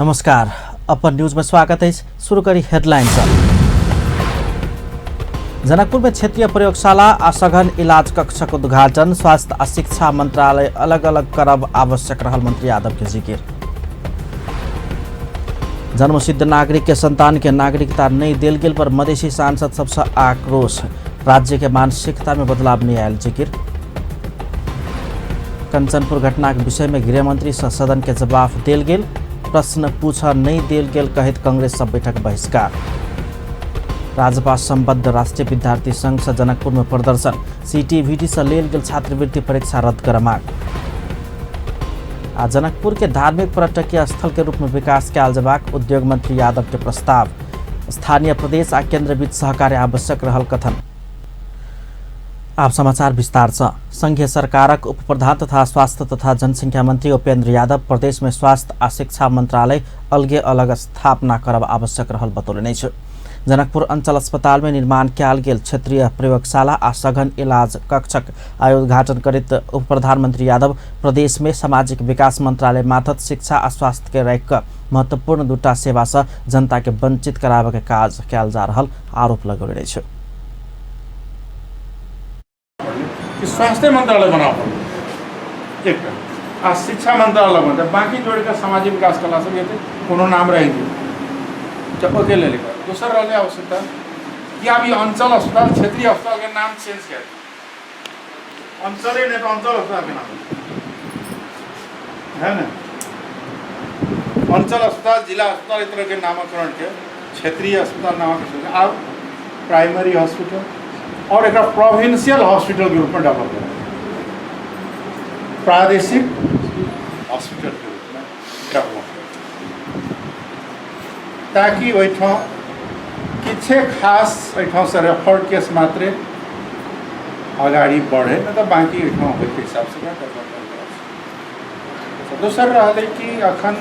नमस्कार, अपन न्यूज में स्वागत है। शुरू करी हेडलाइन से। जनकपुर में क्षेत्रीय प्रयोगशाला आ सघन इलाज कक्षक उद्घाटन। स्वास्थ्य आ शिक्षा मंत्रालय अलग अलग करब आवश्यक रहल मंत्री यादव के जिकिर। जन्मसिद्ध नागरिक के संतान के नागरिकता नहीं देल गेल पर मधेसी सांसद सबसे आक्रोश। राज्य के मानसिकता में बदलाव नहीं आयल जिकिर। कंचनपुर घटना के विषय में गृहमंत्री से सदन के जवाब देल गेल। प्रश्न पूछ नहीं देल गेल कहैत कांग्रेस सब बैठक बहिष्कार। राजपा संबद्ध राष्ट्रीय विद्यार्थी संघ से जनकपुर में प्रदर्शन। सीटीवीटी से लेल गेल छात्रवृत्ति परीक्षा रद्द कर मांग। आ जनकपुर के धार्मिक पर्यटकीय स्थल के रूप में विकास कयल जबाक उद्योग मंत्री यादव के प्रस्ताव। स्थानीय प्रदेश आ केंद्र बीच सहकार्य आवश्यक रहल कथन। आप समाचार विस्तार से। संघीय सरकारक उप प्रधान तथा स्वास्थ्य तथा जनसंख्या मंत्री उपेंद्र यादव प्रदेश में स्वास्थ्य आ शिक्षा मंत्रालय अलगे अलग स्थापना करब आवश्यक रहल बतौलनि अछि। जनकपुर अंचल अस्पताल में निर्माण कयल गेल क्षेत्रीय प्रयोगशाला आ सघन इलाज कक्षक आइ उद्घाटन करैत उप प्रधानमंत्री यादव प्रदेश में सामाजिक विकास मंत्रालय मार्फत शिक्षा आ स्वास्थ्य के राखि कऽ महत्वपूर्ण दूटा सेवा से जनता के वंचित कराबय के काज कयल जा रहल आरोप लगौलनि अछि। कि स्वास्थ्य मंत्रालय बनाबऽ पड़तै एकटा आ शिक्षा मंत्रालय बनतै, बाकी जोड़िकऽ सामाजिक विकास कला सब हेतै, कोनो नाम रहि गेल तऽ ओहिके लेल। दोसर रहलै आवश्यकता कि आब ई अंचल अस्पताल क्षेत्रीय अस्पतालके नाम चेंज कए दियौ। अंचले नहि तऽ अंचल अस्पतालके नाम है ने, अंचल अस्पताल, जिला अस्पताल, एहि तरहके नामकरणके क्षेत्रीय अस्पताल नामक आब प्राइमरी हॉस्पिटल और एक प्रोविंशियल हॉस्पिटल के रूप में डेवलप करें, प्रादेशिक हॉस्पिटल के रूप में डेवलप, ताकि ओहिठाम किछे खास एहिठामसँ रेफर्ड केस मात्रे अगाडि बढ़े, नहि तऽ बाँकी एहिठाम होइके हिसाबसँ डेवलपमेंट। दोसर रहलै कि अखन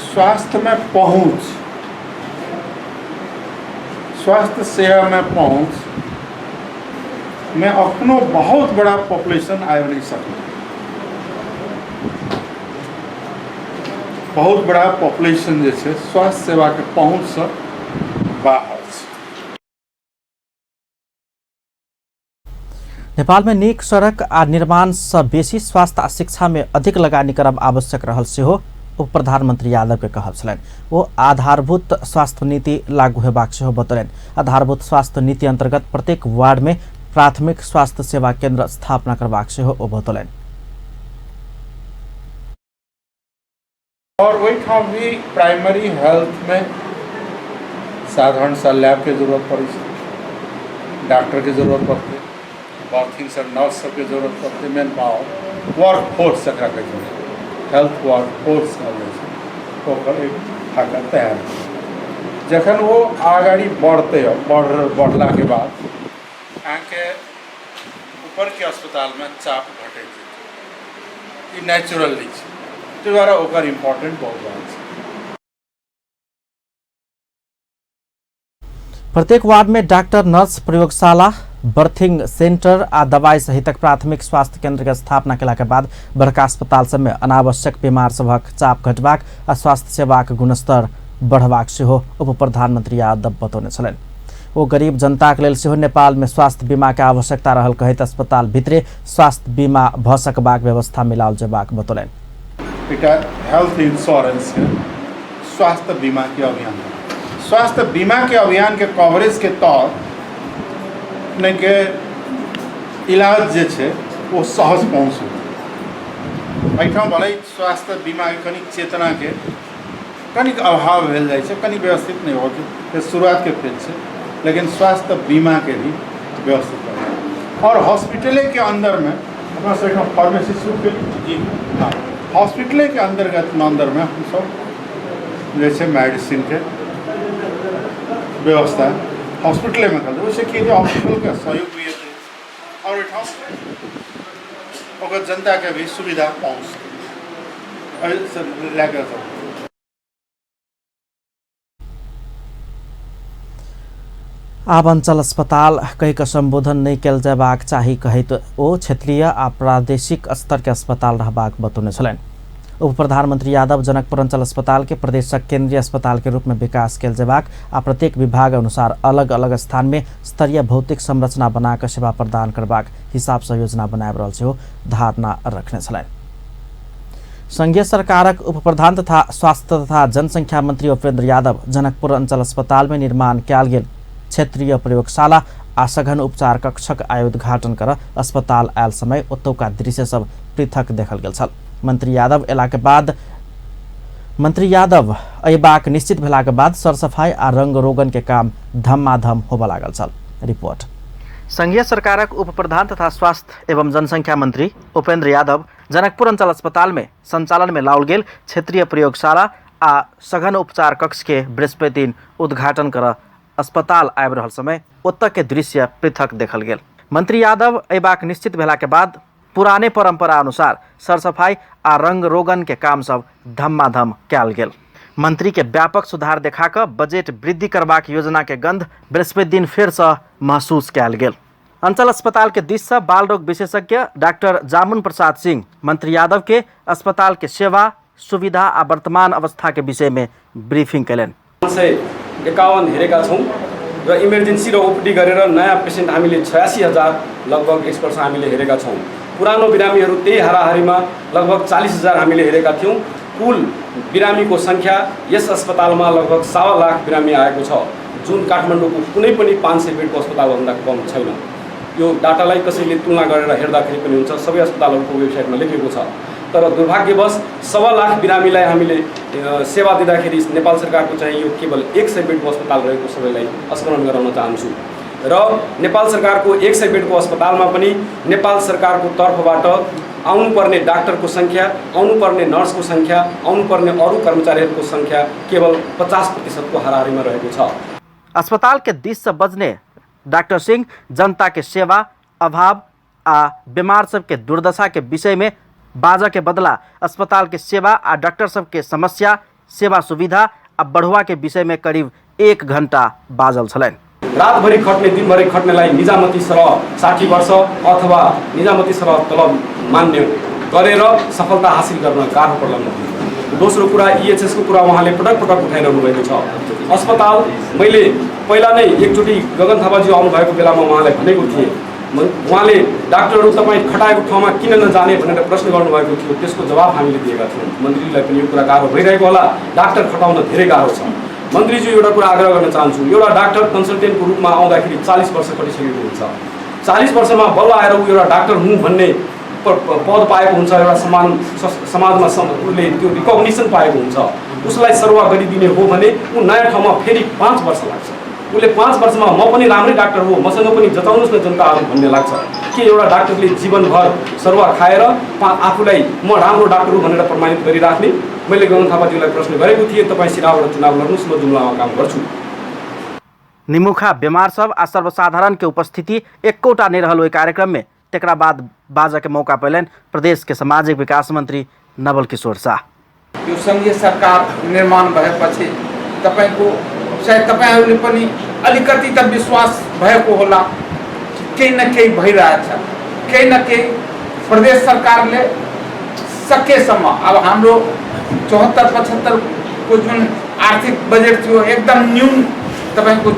स्वास्थ्यमे पहुँच, स्वास्थ्य सेवामे पहुँच में अखनो बहुत बड़ा पॉपुलेशन आबि नहीं सकलै। बहुत बड़ा पॉपुलेशन जे छै स्वास्थ्य सेवाके पहुँचसँ बाहर छै। नेपाल में नीक सड़क आ निर्माण से बेसी स्वास्थ्य आ शिक्षा में अधिक लगानी करब आवश्यक रहल सेहो उप प्रधानमंत्री यादव के कहब छलनि। ओ आधारभूत स्वास्थ्य नीति लागू हेबाक सेहो बतौलनि। आधारभूत स्वास्थ्य नीति अंतर्गत प्रत्येक वार्ड में प्राथमिक स्वास्थ्य सेवा केंद्र स्थापना करबाक सेहो ओ बतौलनि। और ओहिठाम भी प्राइमरी हेल्थ में साधारण सा लैब के जरूरत पड़ै छै, डॉक्टर के जरूरत पड़तै, बर्थिंग सब नर्स सबके जरूरत पड़तै, मैन पावर वर्क फोर्स जकरा कहै छै, हेल्थ वर्क फोर्स कहल जाइ छै, ओकर एक खाका तैयार। जखन ओ आगाड़ी बढ़तै, बढ़लाके बाद अहाँके ऊपरके अस्पतालमे चाप घटैत जेतै, ई नेचुरली छै, ताहि दुआरे ओकर इम्पोर्टेंट बहुत ज्यादा छै। प्रत्येक वार्ड में डॉक्टर, नर्स, प्रयोगशाला, बर्थिंग सेंटर आ दवाई सहितक प्राथमिक स्वास्थ्य केंद्र के स्थापना केला के बाद बड़का अस्पताल सब में अनावश्यक बीमार सभक चाप घटबाक आ स्वास्थ्य सेवाक गुणस्तर बढ़बाक सेहो उप प्रधानमंत्री यादव बतौने छलनि। ओ गरीब जनताक लेल सेहो नेपाल में स्वास्थ्य बीमा के आवश्यकता रहल कहैत अस्पताल भितरे स्वास्थ्य बीमा भऽ सकबाक व्यवस्था मिलाओल जेबाक बतौलनि। एकटा हेल्थ इंश्योरेंस के स्वास्थ्य बीमा के अभियान, स्वास्थ्य बीमा के अभियान के कवरेज के तहत अपने के इलाज जे छै ओ सहज पहुँच होतै। एहिठाम भले स्वास्थ्य बीमा के कनि चेतना के कनिक अभाव भेल जाइ छै, कनि व्यवस्थित नहि होके शुरुआत के फेज छै, लेकिन स्वास्थ्य बीमा के भी व्यवस्थित करबै। और हॉस्पिटले के अंदर में अपना सब एहिठाम फार्मेसी शुरू केली जी, हाँ, हॉस्पिटले के अंतर्गत में अंदर में हमसब जे छै मेडिसिन के व्यवस्था हॉस्पिटले में कर देबै। ओहिसँ की हेतै, हॉस्पिटलके सहयोग भी हेतै और एहिठाम ओकर जनताके भी सुविधा पहुँचतै। एहिसँ लए कऽ आब अंचल अस्पताल कहि कऽ संबोधन नहि कयल जयबाक चाही कहैत ओ क्षेत्रीय आ प्रादेशिक स्तर के अस्पताल रहबाक बतौने छलनि। उप प्रधानमंत्री यादव जनकपुर अंचल अस्पताल के प्रदेशक केंद्रीय अस्पताल के रूप में विकास कयल जेबाक आ प्रत्येक विभाग अनुसार अलग अलग स्थान में स्तरीय भौतिक संरचना बनाकर सेवा प्रदान करबाक हिसाब से योजना बनाबि रहल सेहो धारणा रखने छलनि। संघीय सरकारक उप प्रधान तथा स्वास्थ्य तथा जनसंख्या मंत्री उपेंद्र यादव जनकपुर अंचल अस्पताल में निर्माण कयल गेल क्षेत्रीय प्रयोगशाला आ सघन उपचार कक्षक आइ उद्घाटन कर अस्पताल आयल समय ओतुका दृश्य सब पृथक देखल गेल छल। मंत्री यादव एला के बाद मंत्री यादव अयबाक निश्चित भेलाक बाद सरसफाई आ रंग रोगन के काम धमाधम होबऽ लागल छल। रिपोर्ट। संघीय सरकारक उप प्रधान तथा स्वास्थ्य एवं जनसंख्या मंत्री उपेंद्र यादव जनकपुर अंचल अस्पताल में संचालन में लाओल गेल क्षेत्रीय प्रयोगशाला आ सघन उपचार कक्ष के बृहस्पति दिन उद्घाटन कर अस्पताल आबि रहल समय ओतऽ के दृश्य पृथक देखल गेल। मंत्री यादव अयबाक निश्चित भेला के बाद पुराने परंपरा अनुसार सरसफाई आ रंग रोगन के काम सब धमाधम कयल गेल। मंत्री के व्यापक सुधार देखा कऽ बजट वृद्धि करबाक योजना के गंध बृहस्पति दिन फेरसँ महसूस कयल गेल। अंचल अस्पताल के दिस से बाल रोग विशेषज्ञ डॉक्टर जामुन प्रसाद सिंह मंत्री यादव के अस्पताल के सेवा सुविधा आ वर्तमान अवस्था के विषय में ब्रीफिंग कयलनि। 551 हेरेका छौँ र इमर्जेन्सी र ओपिडी गरेर नयाँ पेसेन्ट हामीले 86,000 लगभग यस वर्ष हामीले हेरेका छौँ। पुरानो बिरामीहरू त्यही हाराहारीमा लगभग 40,000 हामीले हेरेका थियौँ। कुल बिरामीको सङ्ख्या यस अस्पतालमा लगभग 1.25 लाख बिरामी आएको छ, जुन काठमाडौँको कुनै पनि 500 बेडको अस्पतालभन्दा कम छैन। यो डाटालाई कसैले तुलना गरेर हेर्दाखेरि पनि हुन्छ, सबै अस्पतालहरूको वेबसाइटमा लेखेको छ। तर दुर्भाग्यवश 1.25 लाख बिरामीलाई हामीले सेवा दिँदाखेरि नेपाल सरकारको चाहिँ यो केवल 100 बेडको अस्पताल रहेको सबैलाई स्मरण गराउन चाहन्छु। र नेपाल सरकारको 100 बेडको अस्पतालमा पनि नेपाल सरकारको तर्फबाट आउनुपर्ने डाक्टरको सङ्ख्या, आउनुपर्ने नर्सको सङ्ख्या, आउनुपर्ने अरू कर्मचारीहरूको सङ्ख्या केवल 50% को हाराहारीमा रहेको छ। अस्पताल के दिस से बजने डॉक्टर सिंह जनता के सेवा अभाव आ बीमार सबके दुर्दशा के विषय में बाजऽ के बदला अस्पताल के सेवा आ डॉक्टर सबके समस्या, सेवा सुविधा आ बढ़ुआ के विषय में करीब 1 घंटा बाजल छलनि। रातभरि खट्ने दिनभरि खट्नेलाई निजामती सरह 60 वर्ष अथवा निजामती सरह तलब मान्य गरेर सफलता हासिल गर्न गाह्रो पर्ला। दोस्रो कुरा इएचएस को कुरा उहाँले पटक पटक उठाइरहनु भएको छ। अस्पताल मैले पहिला नै एकचोटि गगन थापाज्यू आउनुभएको बेलामा उहाँलाई भनेको थिएँ, उहाँले डाक्टरहरू तपाईँ खटाएको ठाउँमा किन नजाने भनेर प्रश्न गर्नुभएको थियो। त्यसको जवाब हामीले दिएका थियौँ। मन्त्रीलाई पनि यो कुरा गाह्रो भइरहेको होला, डाक्टर खटाउन धेरै गाह्रो छ। मन्त्रीज्यू एउटा कुरा आग्रह गर्न चाहन्छु, एउटा डाक्टर कन्सल्टेन्टको रूपमा आउँदाखेरि 40 वर्ष कटिसकेको हुन्छ। 40 वर्षमा बल्ल आएर ऊ एउटा डाक्टर हुँ भन्ने पद पाएको हुन्छ, एउटा समाजमा उसले त्यो रिकग्निसन पाएको हुन्छ। उसलाई सरुवा गरिदिने हो भने ऊ नयाँ ठाउँमा फेरि 5 वर्ष लाग्छ। उसले 5 वर्षमा म पनि राम्रै डाक्टर हो, मसँग पनि जताउनुहोस् न जनताहरू भन्ने लाग्छ। के एउटा डाक्टरले जीवनभर सरुवा खाएर आफूलाई म राम्रो डाक्टर हुँ भनेर प्रमाणित गरिराख्ने? मैले गगन थापाज्यूलाई प्रश्न गरेको थिएँ, तपाईँ सिराबाट चुनाव लड्नुहोस्, म जुम्लामा काम गर्छु। निमुखा बीमार सब आ सर्वसाधारण के उपस्थिति एकोटा नहीं रहल ओहि कार्यक्रम में। तकरा बाद बाजऽ के मौका पैलनि प्रदेश के सामाजिक विकास मंत्री नवल किशोर शाह। यो संघीय सरकार निर्माण भएपछि तपाईको सायद तपाईहरूले पनि अलिकति त विश्वास भएको होला कि केही न केही भइरहेछ, केही न केही प्रदेश सरकारले सकेसम्म। अब हाम्रो 74-75 को जुन आर्थिक बजेट थियो एकदम न्यून, तपाईको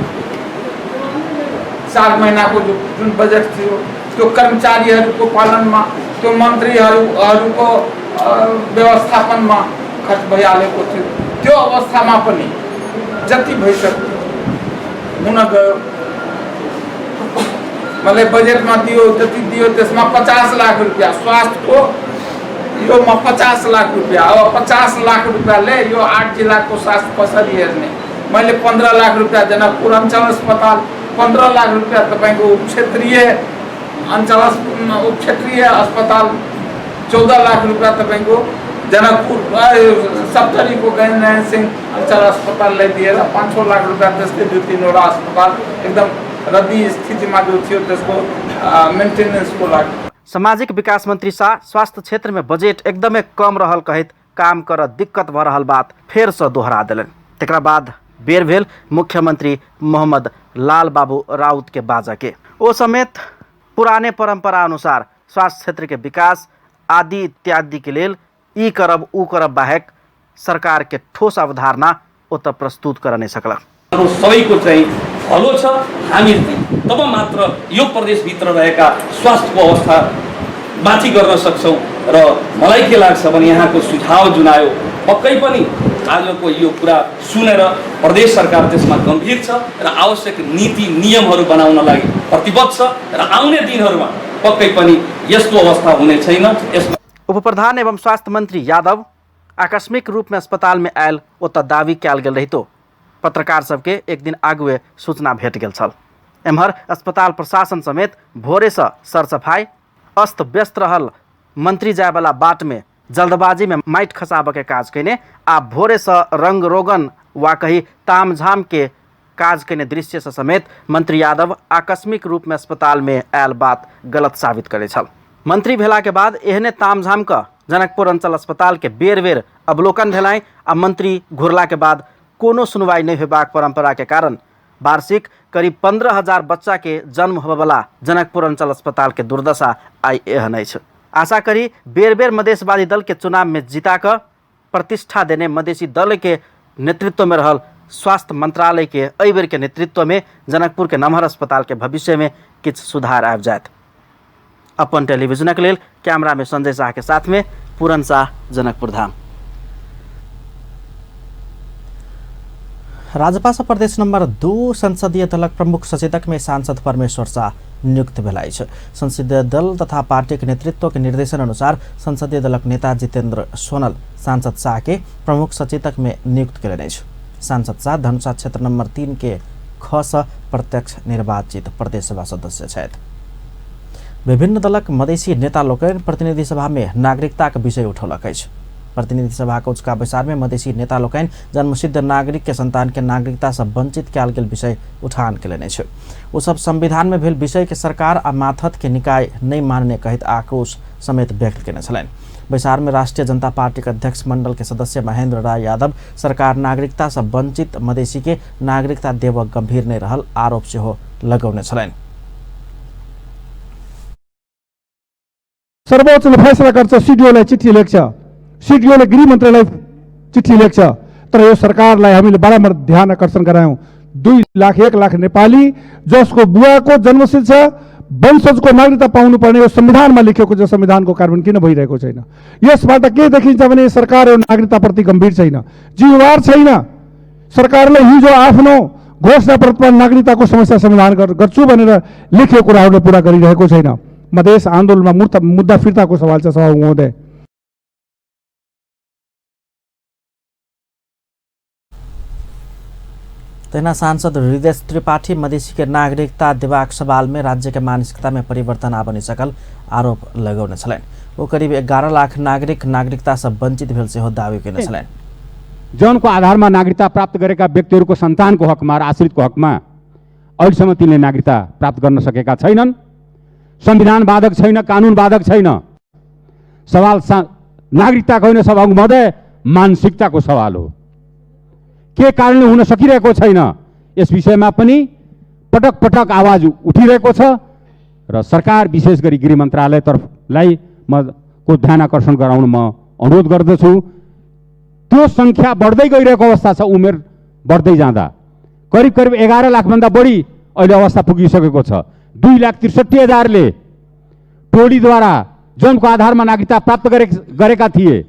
4 महिनाको जुन बजेट थियो त्यो कर्मचारीहरूको पालनमा, त्यो मन्त्रीहरूको व्यवस्थापनमा खर्च भइहालेको थियो। त्यो अवस्थामा पनि जति भइसक्यो हुन गयो। मलाई बजेटमा दियो जति दियो त्यसमा 50 लाख रुपियाँ स्वास्थ्यको योमा 50 लाख रुपियाँ। अब 50 लाख रुपियाँले यो 8 जिल्लाको स्वास्थ्य कसरी हेर्ने? मैले 15 लाख रुपियाँ जनकपुर अञ्चल अस्पताल, 15 लाख रुपियाँ तपाईँको उपक्षेत्रीय अञ्चल उपक्षेत्रीय अस्पताल, 14 लाख रुपियाँ तपाईँको जनकपुर सप्तरीको गणनारायण सिंह अञ्चल अस्पताललाई दिएर 5-6 लाख रुपियाँ त्यस्तै 2-3वटा अस्पताल एकदम रद्दी स्थितिमा जो थियो त्यसको मेन्टेनेन्सको लागि। सामाजिक विकास मंत्री शाह स्वास्थ्य क्षेत्र में बजेट एकदमै कम रहल कहैत काम कर दिक्कत भ रहल बात फेर से दोहरा देलनि। तकरा बाद बेर भेल मुख्यमंत्री मोहम्मद लाल बाबू राउत के बाजा के। ओ समेत पुराने परंपरा अनुसार स्वास्थ्य क्षेत्र के विकास आदि इत्यादि के लेल ई करब ऊ करब बाहेक सरकार के ठोस अवधारणा ओतऽ प्रस्तुत कर नहि सकलक। सबैको चाहिँ भलो छ, हामी तब मात्र यो प्रदेशभित्र रहेका स्वास्थ्यको अवस्था माथि गर्न सक्छौँ। र मलाई के लाग्छ भने यहाँको सुझाव जुन आयो पक्कै पनि आजको यो कुरा सुनेर प्रदेश सरकार त्यसमा गम्भीर छ र आवश्यक नीति नियमहरू बनाउन लागि प्रतिबद्ध छ र आउने दिनहरूमा पक्कै पनि यस्तो अवस्था हुने छैन। यसमा उपप्रधान एवं स्वास्थ्य मन्त्री यादव आकस्मिक रूपमे अस्पतालमे आयल ओतऽ दावी कयल गेल रहितो पत्रकार सबके एक दिन आगुए सूचना भेट गेल छल। एम्हर अस्पताल प्रशासन समेत भोरेसँ सरसफाइ अस्त व्यस्त रहल मंत्री जायवला बाटमे जल्दबाजीमे माटि खसाबऽके काज कयने आ भोरेसँ रंग रोगन वा कही तामझाम के काज कयने दृश्यसँ समेत मंत्री यादव आकस्मिक रूपमे अस्पतालमे आयल बात गलत साबित करै छल। मंत्री भेलाके बाद एहने तामझाम कऽ जनकपुर अंचल अस्पताल के बेर बेर अवलोकन भेलनि आ मंत्री घुरलाके बाद कोनो सुनवाई नहि होयबाक परंपरा के कारण वार्षिक करीब 15,000 बच्चा के जन्म होबयवला जनकपुर अंचल अस्पताल के दुर्दशा आइ एहन अछि। आशा करी बेर बेर मधेशवादी दल के चुनाव में जीता कऽ प्रतिष्ठा देने मधेसी दल के नेतृत्व में रहल स्वास्थ्य मंत्रालय के एहि बेर के नेतृत्व में जनकपुर के नमहर अस्पताल के भविष्य में किछु सुधार आबि जायत। अपन टेलीविजनक लेल कैमरा में संजय शाह के साथ में पूरन शाह, जनकपुर धाम। राजपा प्रदेश नंबर 2 संसदीय दलक प्रमुख सचेतक में सांसद परमेश्वर शाह नियुक्त भेल अछि। संसदीय दल तथा पार्टी के नेतृत्व के निर्देशन अनुसार संसदीय दलक नेता जितेंद्र सोनल सांसद शाह के प्रमुख सचेतक में नियुक्त कयलनि अछि। सांसद शाह धनुषा क्षेत्र नंबर 3 के ख सँ प्रत्यक्ष निर्वाचित प्रदेश सभा सदस्य छथि। विभिन्न दलक मधेसी नेता लोकनि प्रतिनिधि सभा में नागरिकताक विषय उठौलक अछि। प्रतिनिधि सभा के उचका बैसार में मधेसी नेता लोकनि जन्मसिद्ध नागरिक के संतान के नागरिकता से वंचित कयल गेल विषय उठान कयलनि अछि। ओ सब संविधान में भेल विषय के सरकार आ माथत के निकाय नहि मानने कहैत आक्रोश समेत व्यक्त कयने छलनि। बैसार में राष्ट्रीय जनता पार्टी के अध्यक्ष मंडल के सदस्य महेंद्र राय यादव सरकार नागरिकता से वंचित मधेसी के नागरिकता देबऽ गंभीर नहि रहल आरोप सेहो लगौने छलनि। सर्वोच्चले फैसला गर्छ, सिडिओलाई चिठी लेख्छ, सिडिओले गृह मन्त्रीलाई चिठी लेख्छ, तर यो सरकारलाई हामीले बारम्बार ध्यान आकर्षण गरायौँ। 2 लाख 1 लाख नेपाली जसको बुवाको जन्मसिद्ध छ वंशजको नागरिकता पाउनुपर्ने यो संविधानमा लेखेको छ, संविधानको कार्यान्वयन किन भइरहेको छैन? यसबाट के देखिन्छ भने सरकार यो नागरिकताप्रति गम्भीर छैन, जिम्मेवार छैन। सरकारले हिजो आफ्नो घोषणा पत्रमा नागरिकताको समस्या समाधान गर्छु भनेर लेखेको कुराहरूले पुरा गरिरहेको छैन। मधेस आन्दोलनमा मुद्दा फिर्ताको सवाल छ सभामुख महोदय। तहिना सांसद हृदय त्रिपाठी मधेसी के नागरिकता देबाक सवाल में राज्य के मानसिकता में परिवर्तन आबि नहि सकल आरोप लगौने छलनि। ओ करीब 11 लाख नागरिक नागरिकता से वंचित भेल सेहो दावी कयने छलनि। जनको आधारमा नागरिकता प्राप्त गरेका व्यक्तिहरूको सन्तानको हकमा र आश्रितको हकमा अहिलेसम्म तिनले नागरिकता प्राप्त गर्न सकेका छैनन्। संविधान बाधक छैन, कानुन बाधक छैन। सवाल नागरिकताको होइन सभामुख महोदय, मानसिकताको सवाल हो। के कारणले हुन सकिरहेको छैन यस विषयमा पनि पटक पटक आवाज उठिरहेको छ र सरकार विशेष गरी गृह मन्त्रालयतर्फलाई म को ध्यान आकर्षण गराउन म अनुरोध गर्दछु। त्यो सङ्ख्या बढ्दै गइरहेको अवस्था छ। उमेर बढ्दै जाँदा करिब करिब 11 लाखभन्दा बढी अहिले अवस्था पुगिसकेको छ। 2,63,000ले टोलीद्वारा जन्मको आधारमा नागरिकता प्राप्त गरेका थिए,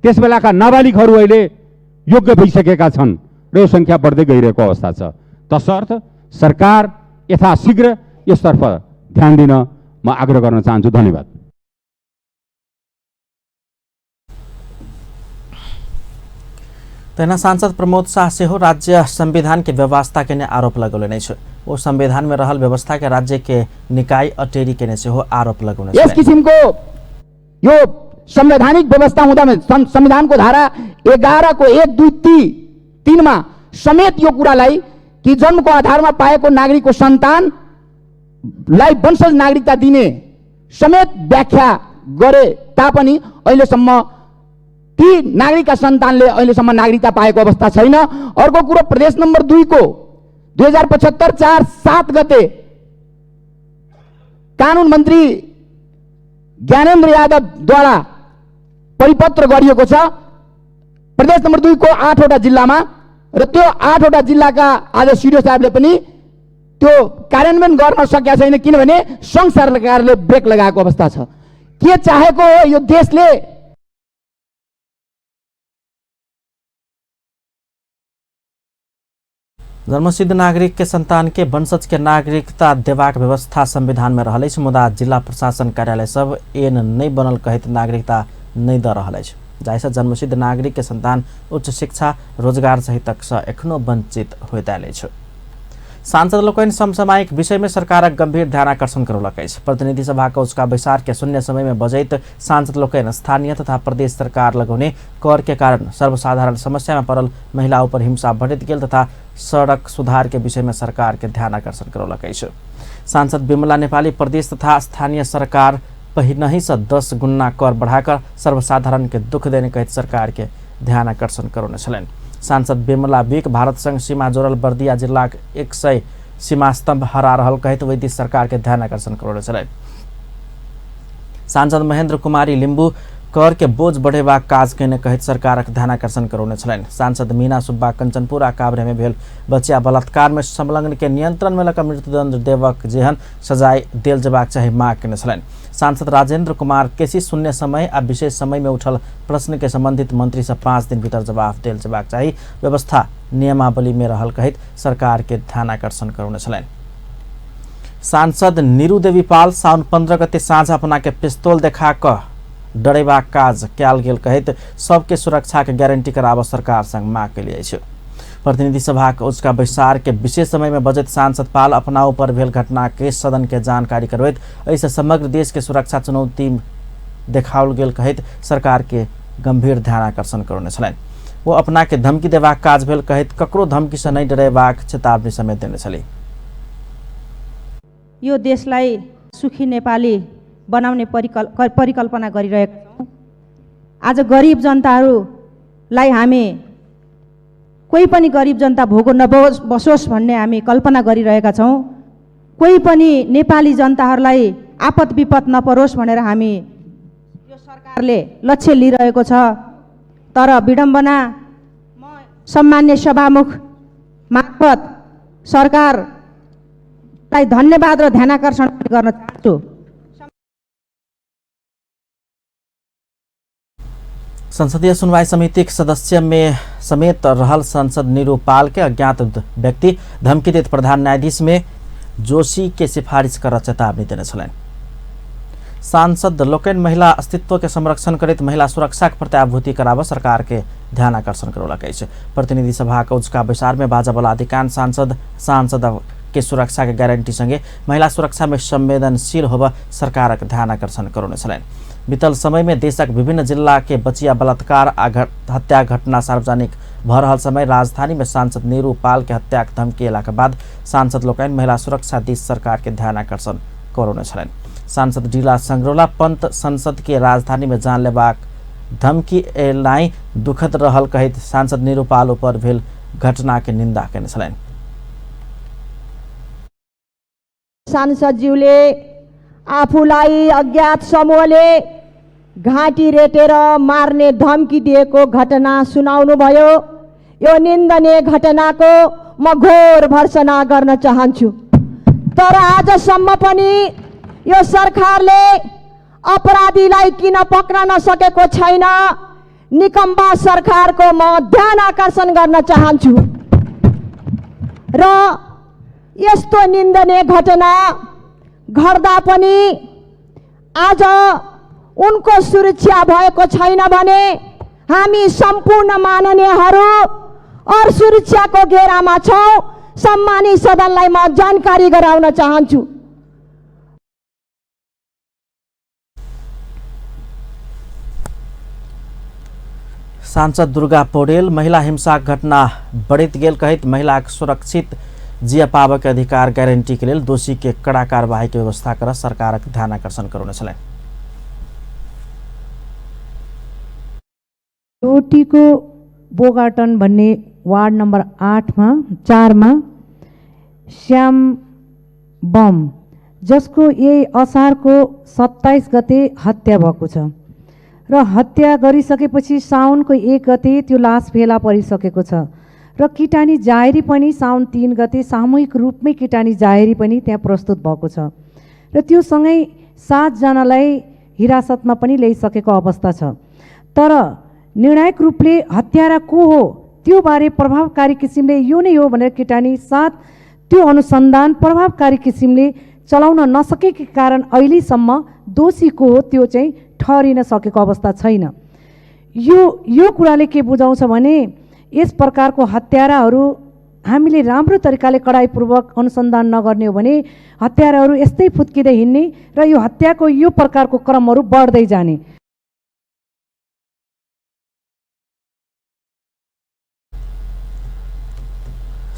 त्यस बेलाका नाबालिगहरू अहिले योग्य भइसकेका छन् र यो सङ्ख्या बढ्दै गइरहेको अवस्था छ। तसर्थ सरकार यथाशीघ्र यसतर्फ ध्यान दिन म आग्रह गर्न चाहन्छु। धन्यवाद। तहिना सांसद प्रमोद शाह सेहो राज्य संविधान के व्यवस्था के आरोप लगौलनि अछि। ओ संविधान में रहल व्यवस्था के राज्य के निकाय अटेरी केने सेहो आरोप लगौने यस किसिमको यो संवैधानिक व्यवस्था हुँदा संविधानको धारा 11 को 1 2 3 मा समेत यो कुरालाई कि जन्मको आधारमा पाएको नागरिकको सन्तानलाई वंशज नागरिकता दिने समेत व्याख्या गरे तापनि अहिलेसम्म ती नागरिकका सन्तानले अहिलेसम्म नागरिकता पाएको अवस्था छैन। अर्को कुरो प्रदेश नम्बर 2 को 2075 4 7 गते कानुन मन्त्री ज्ञानेन्द्र यादवद्वारा परिपत्र गरिएको छ प्रदेश नम्बर 2 को 8वटा जिल्लामा, र त्यो 8वटा जिल्लाका आज सिडिओ साहबले पनि त्यो कार्यान्वयन गर्न सकेका छैन, किनभने सङ्घ सरकारले ब्रेक लगाएको अवस्था छ। के चाहेको हो यो देशले? जन्मसिद्ध नागरिक के संतान के वंशज के नागरिकता देबाक व्यवस्था संविधान में रहल अछि, मुदा जिला प्रशासन कार्यालय सब एन नहीं बनल कहैत नागरिकता नहीं द रहल अछि, जाहिसँ जन्मसिद्ध नागरिक के संतान उच्च शिक्षा रोजगार सहितक सँ एखनो वंचित होइत आयल अछि। सांसद लोकनि समसामयिक विषय में सरकारक गंभीर ध्यानाकर्षण करौलक अछि। प्रतिनिधि सभा के उचका बैसार के शून्य समय में बजैत सांसद लोकनि स्थानीय तथा प्रदेश सरकार लगौने कर के कारण सर्वसाधारण समस्या में पड़ल महिला ऊपर हिंसा बढ़ैत गेल तथा सड़क सुधार के विषय में सरकार के ध्यानाकर्षण करौलक अछि। सांसद विमला नेपाली प्रदेश तथा स्थानीय सरकार पहिनहि से 10 गुना कर बढ़ाकर सर्वसाधारण के दुख देने कहैत सरकार के ध्यानाकर्षण करौने छलनि। सांसद विमला विक भारत संग सीमा जोड़ल बर्दिया जिलाक 100 सीमा स्तंभ हरा रहल कहैत वैदिक सरकार के ध्यानाकर्षण करौने छलनि। सांसद महेंद्र कुमारी लिम्बू कर के बोझ बढ़ेबाक काज केने कहैत सरकारक ध्यानाकर्षण करौने छलनि। सांसद मीना सुब्बा कंचनपुर आ काभ्रे में भेल बच्चा बलात्कार में संलग्न के नियंत्रण में लऽ मृत्युदंड देबक जेहन सजाय देल जेबाक चाही मांग केने छलनि। सांसद राजेंद्र कुमार केसी शून्य समय आ विशेष समय में उठल प्रश्न के संबंधित मंत्री से 5 दिन भीतर जवाब देल जेबाक चाही व्यवस्था नियमावली में रहल कहैत सरकार के ध्यानाकर्षण करौने छलनि। सांसद नीरू देवी पाल साउन 15 गते साँझ अपना के पिस्तौल देखा कऽ डरेबाक काज कयल गेल कहैत सबके सुरक्षा के गारंटी कराबऽ सरकार संग मांग केली अछि। प्रतिनिधि सभा के उचका बैसार के विशेष समय में बजैत सांसद पाल अपना ऊपर भेल घटना के सदन के जानकारी करबैत एहिसँ समग्र देश के सुरक्षा चुनौती देखाओल गेल कहैत सरकार के गंभीर ध्यानाकर्षण करौने छलनि। वो अपना के धमकी देबाक काज भेल कहैत ककरो धमकी से नहि डरेबाक चेतावनी समेत देने छली। यो देशलाई सुखी नेपाली बनाउने परिकल्पना गरिरहेका छौँ। आज गरिब जनताहरूलाई हामी कोही पनि गरिब जनता भोगो नबसोस् भन्ने हामी कल्पना गरिरहेका छौँ। कोही पनि नेपाली जनताहरूलाई आपत विपद नपरोस् भनेर हामी यो सरकारले लक्ष्य लिइरहेको छ। तर विडम्बना, म सम्मान्य सभामुख मार्फत सरकारलाई धन्यवाद र ध्यानाकर्षण गर्न चाहन्छु। संसदीय सुनवाई समिति के सदस्य में समेत रहल सांसद नीरू पाल के अज्ञात व्यक्ति धमकी देत प्रधान न्यायाधीश में जोशी के सिफारिश कर चेतावनी देने छलनि। सांसद लोकनि महिला अस्तित्व के संरक्षण करैत महिला सुरक्षा के प्रत्याभूति कराबऽ सरकार के ध्यानाकर्षण करौलक अछि। प्रतिनिधि सभा के उचका बैसार में बाजऽवला अधिकांश सांसद के सुरक्षा के गारंटी संगे महिला सुरक्षा में संवेदनशील होबऽ सरकारक ध्यानाकर्षण करौने छलनि। बीतल समय में देशक विभिन्न जिला के बचिया बलात्कार आ हत्या घटना सार्वजनिक भ रहल समय राजधानी में सांसद नीरू पाल के हत्या के धमकी एला के बाद सांसद लोकनि महिला सुरक्षा दिस सरकार के ध्यानाकर्षण करौने छलनि। सांसद डीला संग्रोला पंत संसद के राजधानी में जान लेबाक धमकी एनाइ दुखद रहल कहैत सांसद नीरू पाल ऊपर भेल घटना के निंदा केने छलनि। सांसदज्यूले आफूलाई अज्ञात समूहले घाँटी रेटेर मार्ने धम्की दिएको घटना सुनाउनु भयो। यो निन्दनीय घटनाको म घोर भर्सना गर्न चाहन्छु। तर आजसम्म पनि यो सरकारले अपराधीलाई किन पक्रन सकेको छैन, निकम्बा सरकारको म ध्यान आकर्षण गर्न चाहन्छु। र यस्तो निन्दनीय घटना घट्दा पनि आज उनको सुरक्षा भएको छैन भने हामी सम्पूर्ण माननीयहरू असुरक्षाको घेरामा छौँ। सम्मानित सदनलाई म जानकारी गराउन चाहन्छु। सांसद दुर्गा पौडेल महिला हिंसा घटना बढ़ैत गेल कहैत महिला के सुरक्षित जिया पाबऽ के अधिकार गारंटी के लेल दोषी के कड़ा कार्यवाही के व्यवस्था कर सरकारक ध्यानाकर्षण करौने छलनि। डोटीको बोगाटन भन्ने वार्ड नम्बर 8 मा 4 मा श्याम बम, जसको यही असारको 27 गते हत्या भएको छ र हत्या गरिसकेपछि साउनको 1 गते त्यो लास फेला परिसकेको छ र किटानी जाहेरी पनि साउन 3 गते सामूहिक रूपमै किटानी जाहेरी पनि त्यहाँ प्रस्तुत भएको छ र त्यो सँगै 7 जनालाई हिरासतमा पनि ल्याइसकेको अवस्था छ। तर निर्णायक रूपले हत्यारा को हो त्यो बारे प्रभावकारी किसिमले यो नै हो भनेर किटानी साथ त्यो अनुसन्धान प्रभावकारी किसिमले चलाउन नसकेको कारण अहिलेसम्म दोषी को हो त्यो चाहिँ ठहरिन सकेको अवस्था छैन। यो कुराले के बुझाउँछ भने यस प्रकारको हत्याराहरू हामीले राम्रो तरिकाले कडाइपूर्वक अनुसन्धान नगर्ने हो भने हत्याराहरू यस्तै फुत्किँदै हिँड्ने र यो हत्याको यो प्रकारको क्रमहरू बढ्दै जाने।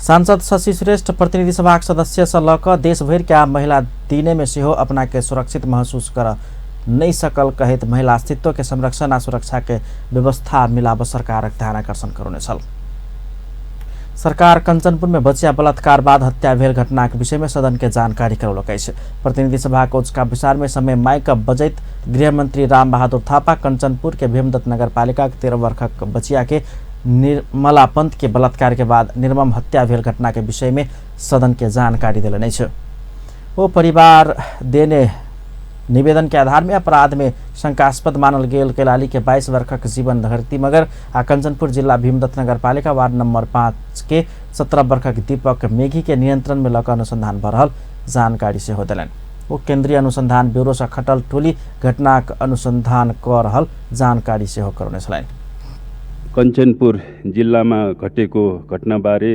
सांसद शशि श्रेष्ठ प्रतिनिधि सभाक सदस्य से लऽ कऽ देशभरि के महिला दिने में सेहो अपना के सुरक्षित महसूस कर नहीं सकल कहैत महिला अस्तित्व के संरक्षण आ सुरक्षा के व्यवस्था मिलाब सरकारक ध्यान आकर्षण करौने छल। सरकार कंचनपुर में बचिया बलात्कार बाद हत्या भेल घटना के विषय में सदन के जानकारी करौलक अछि। प्रतिनिधि सभा के उच्चका विचार में समय माइक बजैत गृहमंत्री रामबहादुर थापा कंचनपुर के भीमदत्त नगरपालिका के 13 वर्षक बचिया के निर्मला पंत के बलात्कार के बाद निर्मम हत्या भेल घटना के विषय में सदन के जानकारी देलनि अछि। वो परिवार देने निवेदन के आधार में अपराध में शंकास्पद मानल गेल कैलाली के 22 वर्षक जीवन धरती मगर आ कंचनपुर जिला भीमदत्त नगरपालिका वार्ड नंबर 5 के 17 वर्षक दीपक मेघी के नियंत्रण में लऽ कऽ अनुसंधान भऽ रहल जानकारी सेहो देलनि। वो केंद्रीय अनुसंधान ब्यूरो से खटल टोली घटनाक अनुसंधान कऽ रहल जानकारी सेहो करौने छलनि। कञ्चनपुर जिल्लामा घटेको घटनाबारे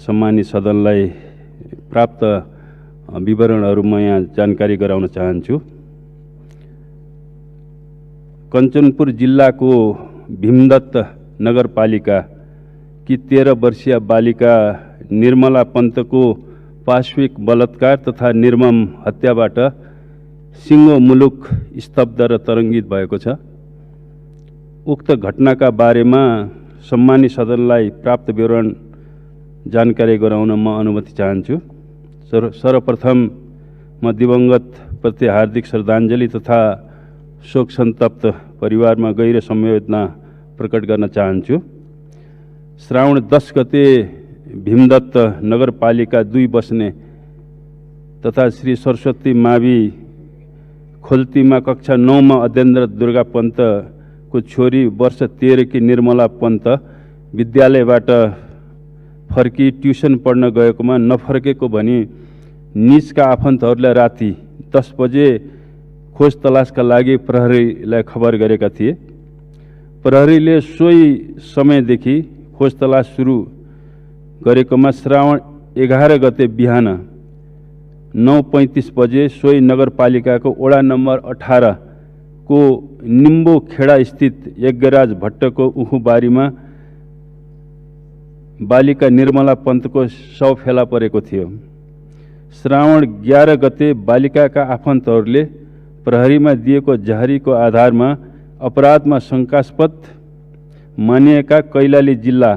सम्मानित सदनलाई प्राप्त विवरणहरू म यहाँ जानकारी गराउन चाहन्छु। कञ्चनपुर जिल्लाको भीमदत्त नगरपालिका की 13 वर्षीय बालिका निर्मला पन्तको पार्श्विक बलात्कार तथा निर्मम हत्याबाट सिङ्गो मुलुक स्तब्ध र तरङ्गित भएको छ। उक्त घटनाका बारेमा सम्मानित सदनलाई प्राप्त विवरण जानकारी गराउन म अनुमति चाहन्छु। सर्वप्रथम म दिवंगत प्रति हार्दिक श्रद्धाञ्जली तथा शोक सन्तप्त परिवारमा गहिरो संवेदना प्रकट गर्न चाहन्छु। श्रावण 10 गते भीमदत्त नगरपालिका 2 बस्ने तथा श्री सरस्वती मावि खोल्तीमा कक्षा 9 मा अध्ययनरत दुर्गा पन्त को छोरी वर्ष 13 की निर्मला पन्त विद्यालयबाट फर्की ट्युसन पढ्न गएकोमा नफर्केको भनी निजका आफन्तहरूलाई राति 10 बजे खोज तलासका लागि प्रहरीलाई खबर गरेका थिए। प्रहरीले सोही समयदेखि खोज तलास सुरु गरेकोमा श्रावण 11 गते बिहान 9:35 बजे सोही नगरपालिकाको वडा नम्बर 18 को निम्बो खेडा स्थित यज्ञराज भट्टको उखुबारीमा बालिका निर्मला पन्तको शव फेला परेको थियो। श्रावण 11 गते बालिकाका आफन्तहरूले प्रहरीमा दिएको जाहेरीको आधारमा अपराधमा शङ्कास्पद मानिएका कैलाली जिल्ला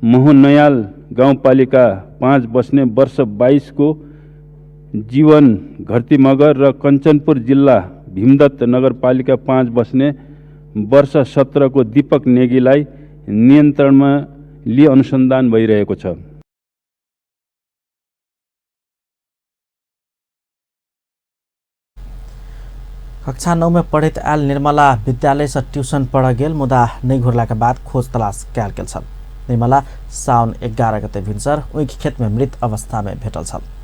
महुनयाल गाउँपालिका 5 बस्ने वर्ष 22 को जीवन घरती मगर र कञ्चनपुर जिल्ला भीमदत्त नगरपालिका 5 बस्ने वर्ष 17 को दीपक नेगीलाई नियन्त्रणमा लिई अनुसन्धान भइरहेको छ। कक्षा 9 में पढ़ैत आयल निर्मला विद्यालय से ट्यूशन पढ़ गेल मुदा नहि घुरला के बाद खोज तलाश कयल गेल छल। निर्मला साउन 11 गते भिन्सर ओहि खेत में मृत अवस्था में भेटल छल।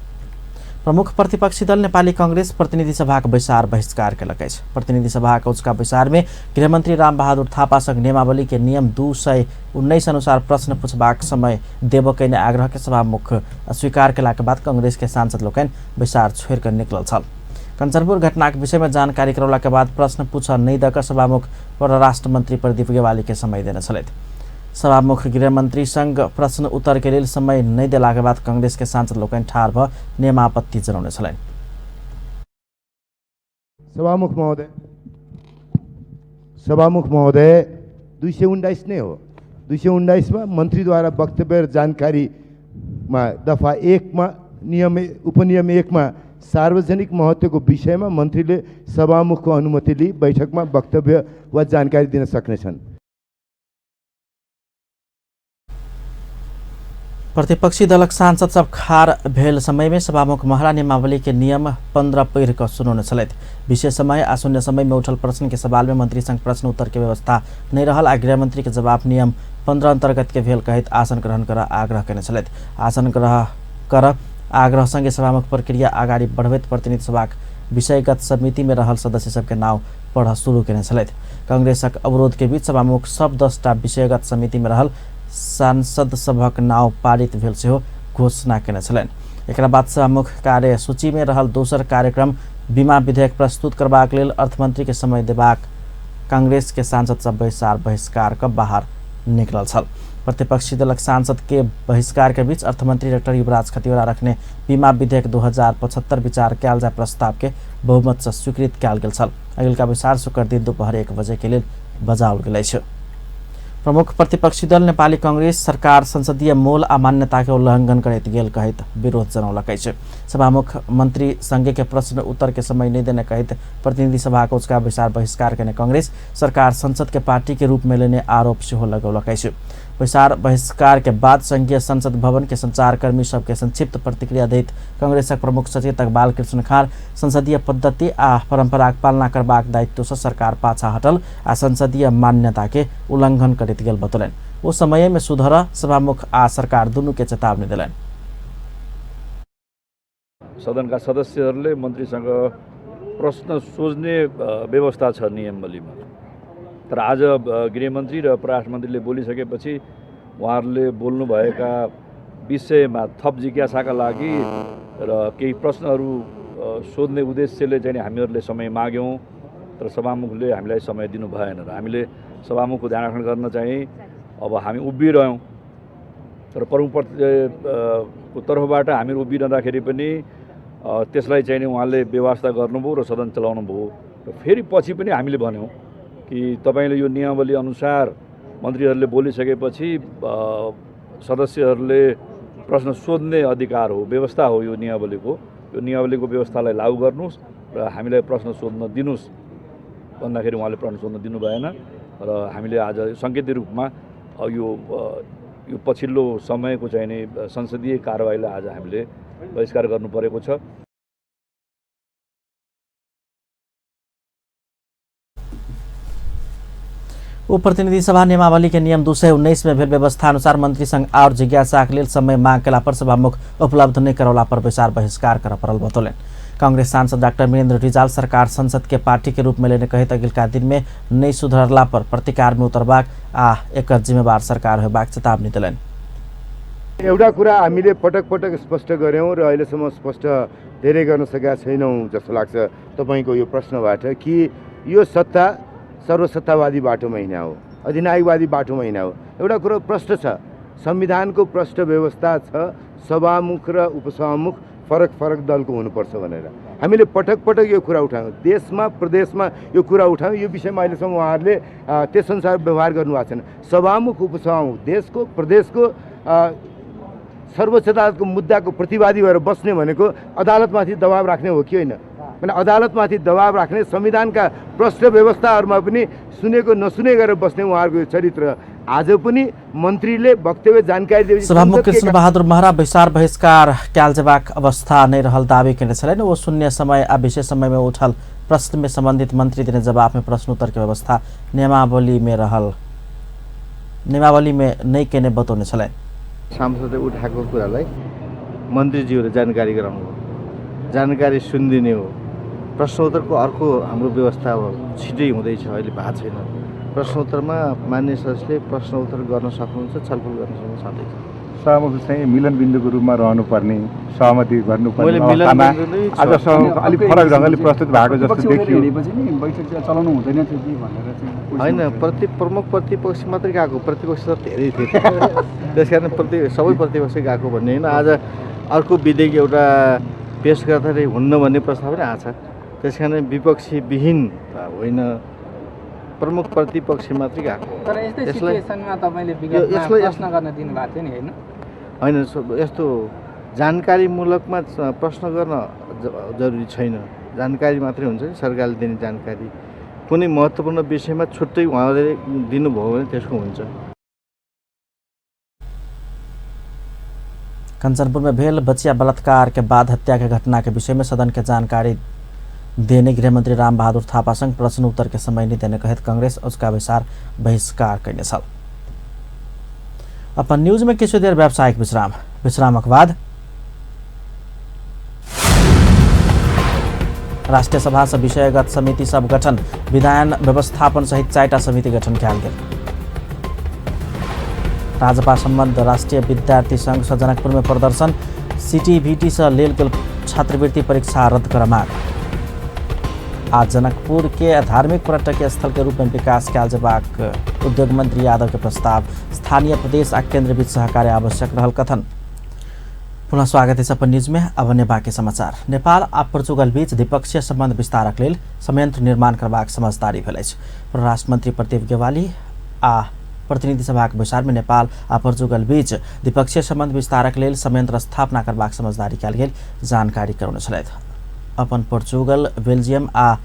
प्रमुख प्रतिपक्षी दल नेपाली कांग्रेस प्रतिनिधि सभाक बैसार बहिष्कार केलक अछि। प्रतिनिधि सभाक उच्चका बैसार में गृहमंत्री रामबहादुर थापासँग नियमावली के नियम 219 अनुसार प्रश्न पूछबाक समय देबऽ कयने आग्रह के सभामुख अस्वीकार केलाक बाद कांग्रेस के सांसद लोकनि बैसार छोड़ि कऽ निकलल छल। कंचनपुर घटनाक विषय में जानकारी करौला के बाद प्रश्न पूछऽ नहि दऽ कऽ सभामुख परराष्ट्र मंत्री प्रदीप गेवाली के समय देने छलथि। सभामुख गृहमंत्री संग प्रश्न उत्तर के लेल समय नहि देलाक बाद कांग्रेस के सांसद लोकनि ठाढ़ भऽ नियमापत्ति जनौने छलनि। सभामुख महोदय 219 नै हो। 219 मा मन्त्रीद्वारा वक्तव्य र जानकारीमा दफा 1 मा नियम उपनियम 1 मा सार्वजनिक महत्त्वको विषयमा मन्त्रीले सभामुखको अनुमति लिई बैठकमा वक्तव्य वा जानकारी दिन सक्नेछन्। प्रतिपक्षी दलक सांसद सब खार भेल समय में सभामुख महरा नियमावली के नियम 15 पढ़ि कऽ सुनौने छलथि। विशेष समय आ शून्य समय में उठल प्रश्न के सवाल में मंत्री संग प्रश्न उत्तर के व्यवस्था नहीं रहल आ गृहमंत्री के जवाब नियम 15 अंतर्गत के भेल कहैत आसन ग्रहण कर आग्रह केने छलथि। आसन ग्रहण कर आग्रह संगे सभामुख प्रक्रिया अगाडि बढ़बैत प्रतिनिधि सभाक विषयगत समिति में रहल सदस्य सबके नाव पढ़ शुरू केने छलथि। कांग्रेसक अवरोध के बीच सभामुख सब 10टा विषयगत समिति में रहल सांसद सभक नाव पारित भेल सेहो घोषणा केने छलनि। एकरा बाद सभामुख कार्यसूची में रहल दोसर कार्यक्रम बीमा विधेयक प्रस्तुत करबाक लेल अर्थमंत्री के समय देबाक कांग्रेस के सांसद सब बैसार बहिष्कार क बाहर निकलल छल। प्रतिपक्षी दलक सांसद के बहिष्कार के बीच अर्थमंत्री डॉक्टर युवराज खतिवड़ा रखने बीमा विधेयक 2075 विचार कयल जाय प्रस्ताव के बहुमत से स्वीकृत कयल गेल छल। अगिलका बैसार शुक्र दिन दोपहर 1 बजे के लेल बजाओल गेल अछि। प्रमुख प्रतिपक्षी दल नेपाली कांग्रेस सरकार संसदीय मोल आ मान्यता के उल्लंघन करैत गेल कहैत विरोध जनौलक अछि। सभामुख मंत्री संगे के प्रश्न उत्तर के समय नहीं देने कहैत प्रतिनिधि सभा को उचका बैसार बहिष्कार केने कांग्रेस सरकार संसद के पार्टी के रूप में लेने आरोप सेहो लगौलक अछि। बैसार बहिष्कार के बाद संघीय संसद भवन के संचारकर्मी सबके संक्षिप्त प्रतिक्रिया दैत कांग्रेसक प्रमुख सचेतक बालकृष्ण खाँड संसदीय पद्धति आ परंपराक पालना करबाक दायित्व से सरकार पाछा हटल आ संसदीय मान्यता के उल्लंघन करैत गेल बतौलनि। ओ समय में सुधर सभामुख आ सरकार दुनू के चेतावनी देलनि। सदनका सदस्यहरूले मन्त्रीसँग प्रश्न सोध्ने व्यवस्था छ नियमावलीमा, तर आज गृहमन्त्री र परराष्ट्र मन्त्रीले बोलिसकेपछि उहाँहरूले बोल्नुभएका विषयमा थप जिज्ञासाका लागि र केही प्रश्नहरू सोध्ने उद्देश्यले चाहिँ हामीहरूले समय माग्यौँ, तर सभामुखले हामीलाई समय दिनु भएन र हामीले सभामुखको ध्यान आकर्षण गर्न चाहिँ अब हामी उभिरह्यौँ। तर प्रमुख को तर्फबाट हामीहरू उभिरहँदाखेरि पनि त्यसलाई चाहिँ उहाँले व्यवस्था गर्नुभयो र सदन चलाउनु भयो। र फेरि पछि पनि हामीले भन्यौँ कि तपाईँले यो नियमावली अनुसार मन्त्रीहरूले बोलिसकेपछि सदस्यहरूले प्रश्न सोध्ने अधिकार हो, व्यवस्था हो यो नियमावलीको। यो नियमावलीको व्यवस्थालाई लागू गर्नुहोस् र हामीलाई प्रश्न सोध्न दिनुहोस् भन्दाखेरि उहाँले प्रश्न सोध्न दिनु भएन र हामीले आज सङ्केतिक रूपमा यो यो पछिल्लो समयको चाहिँ नि संसदीय कारवाहीलाई आज हामीले बहिष्कार गर्नु परेको छ। प्रतिनिधि सभा नियमावली के नियम 219 में भेल व्यवस्था अनुसार मंत्री संग और जिज्ञासा के लेल समय मांग केला पर सभामुख उपलब्ध नहीं करौला पर बैसार बहिष्कार कर पड़ल बतौलनि। कांग्रेस सांसद डॉक्टर वीरेंद्र रिजाल सरकार संसद के पार्टी के रूप में लेने कहैत अगिलका दिन में नहीं सुधरला पर प्रतिकार में उतरबाक आ एकर जिम्मेवार सरकार होबाक चेतावनी देलनि। एउटा कुरा हामीले पटक पटक स्पष्ट गऱ्यौँ र अहिलेसम्म स्पष्ट धेरै गर्न सकेका छैनौँ जस्तो लाग्छ तपाईँको यो प्रश्नबाट कि यो सत्ता सर्वसत्तावादी बाटोमा हिँड्या हो, अधिनायकवादी बाटोमा हिँड्या हो। एउटा कुरो प्रश्न छ, संविधानको प्रष्ट व्यवस्था छ, सभामुख र उपसभामुख फरक फरक दलको हुनुपर्छ भनेर हामीले पटक पटक यो कुरा उठायौँ। देशमा प्रदेशमा यो कुरा उठायौँ। यो विषयमा अहिलेसम्म उहाँहरूले त्यसअनुसार व्यवहार गर्नुभएको छैन। सभामुख उपसभामुख देशको प्रदेशको सर्वोच्च अदालतको मुद्दाको प्रतिवादी भएर बस्ने भनेको अदालतमाथि दबाब राख्ने हो कि होइन? भने अदालतमाथि दबाब राख्ने, संविधानका प्रष्ट व्यवस्थाहरूमा पनि सुनेको नसुने गरेर बस्ने उहाँहरूको यो चरित्र आज पनि मन्त्रीले वक्तव्य जानकारी दिएपछि सभामुख कृष्ण बहादुर महरा बैसार बहिष्कार कयल जेबाक अवस्था नहीं रहल दावी केने छलनि। ओ शून्य समय आ विशेष समय में उठल प्रश्न में संबंधित मंत्री देने जवाब में प्रश्नोत्तर के व्यवस्था नियमावली में रहल नियमावली में नहीं केने बतौने छलनि। सांसदले उठाएको कुरालाई मन्त्रीज्यूले जानकारी गराउनु हो, जानकारी सुनिदिने हो। प्रश्नोत्तरको अर्को हाम्रो व्यवस्था अब छिटै हुँदैछ, अहिले भएको छैन। प्रश्नोत्तरमा मान्य सदस्यले प्रश्नोत्तर गर्न सक्नुहुन्छ, छलफल गर्न सक्नुहुन्छ, सधैँ सभामुख चाहिँ मिलन बिन्दुको रूपमा रहनुपर्ने, सहमति गर्नुपर्ने आज सभामुख अलिक फरक ढङ्गले प्रस्तुत भएको जस्तो देखियो। होइन, प्रमुख प्रतिपक्ष मात्रै गएको, प्रतिपक्ष त धेरै थियो, त्यस कारण सबै प्रतिपक्ष गएको भन्ने होइन। आज अर्को विधेयक एउटा पेस गर्दाखेरि हुन्न भन्ने प्रस्ताव पनि आएको छ, त्यस कारण विपक्षी विहीन होइन, प्रमुख प्रतिपक्ष मात्रै गएको। तर यस्तै सिचुएसनमा तपाईले विगतमा प्रश्न गर्न दिनुभएको थियो नि, हैन? होइन, यस्तो जानकारीमूलकमा प्रश्न गर्न जरुरी छैन, जानकारी मात्रै हुन्छ कि सरकारले दिने जानकारी। कुनै महत्त्वपूर्ण विषयमा छुट्टै उहाँले दिनुभयो भने त्यसको हुन्छ। कंचनपुर में भेल बचिया बलात्कार के बाद हत्या के घटना के विषय में सदन के जानकारी देने गृहमंत्री राम बहादुर थापा संग प्रश्न उत्तर के समय नहीं देने कहत कांग्रेस उसका बैसार बहिष्कार कयने छल। अपन न्यूज में किछु देर व्यावसायिक विश्राम, विश्रामक बाद राष्ट्रिय सभा से विषयगत समिति सब गठन, विधान व्यवस्थापन सहित 4टा समिति गठन कयल गेल। राजपा सम्बद्ध राष्ट्रिय विद्यार्थी संघ से जनकपुर में प्रदर्शन, सीटीवीटी से लेल गेल छात्रवृत्ति परीक्षा रद्द कर मांग। आज जनकपुर के धार्मिक पर्यटकीय स्थल के रूप में विकास कयल जेबाक उद्योग मंत्री यादव के प्रस्ताव, स्थानीय प्रदेश आ केंद्र बीच सहकार्य आवश्यक रहल कथन। पुनः स्वागत है अपन न्यूज में। अब अन्य बाकी समाचार। नेपाल आ पोर्चुगल बीच द्विपक्षीय संबंध विस्तारक लेल संयंत्र निर्माण करबाक समझदारी भेल अछि। परराष्ट्र मंत्री प्रदीप गेवाली आ प्रतिनिधि सभाक बैसार में नेपाल आ पोर्चुगल बीच द्विपक्षीय संबंध विस्तारक लेल संयंत्र स्थापना करबाक समझदारी कयल गेल जानकारी करौने छलथि। अपन पोर्चुगल, बेल्जियम आ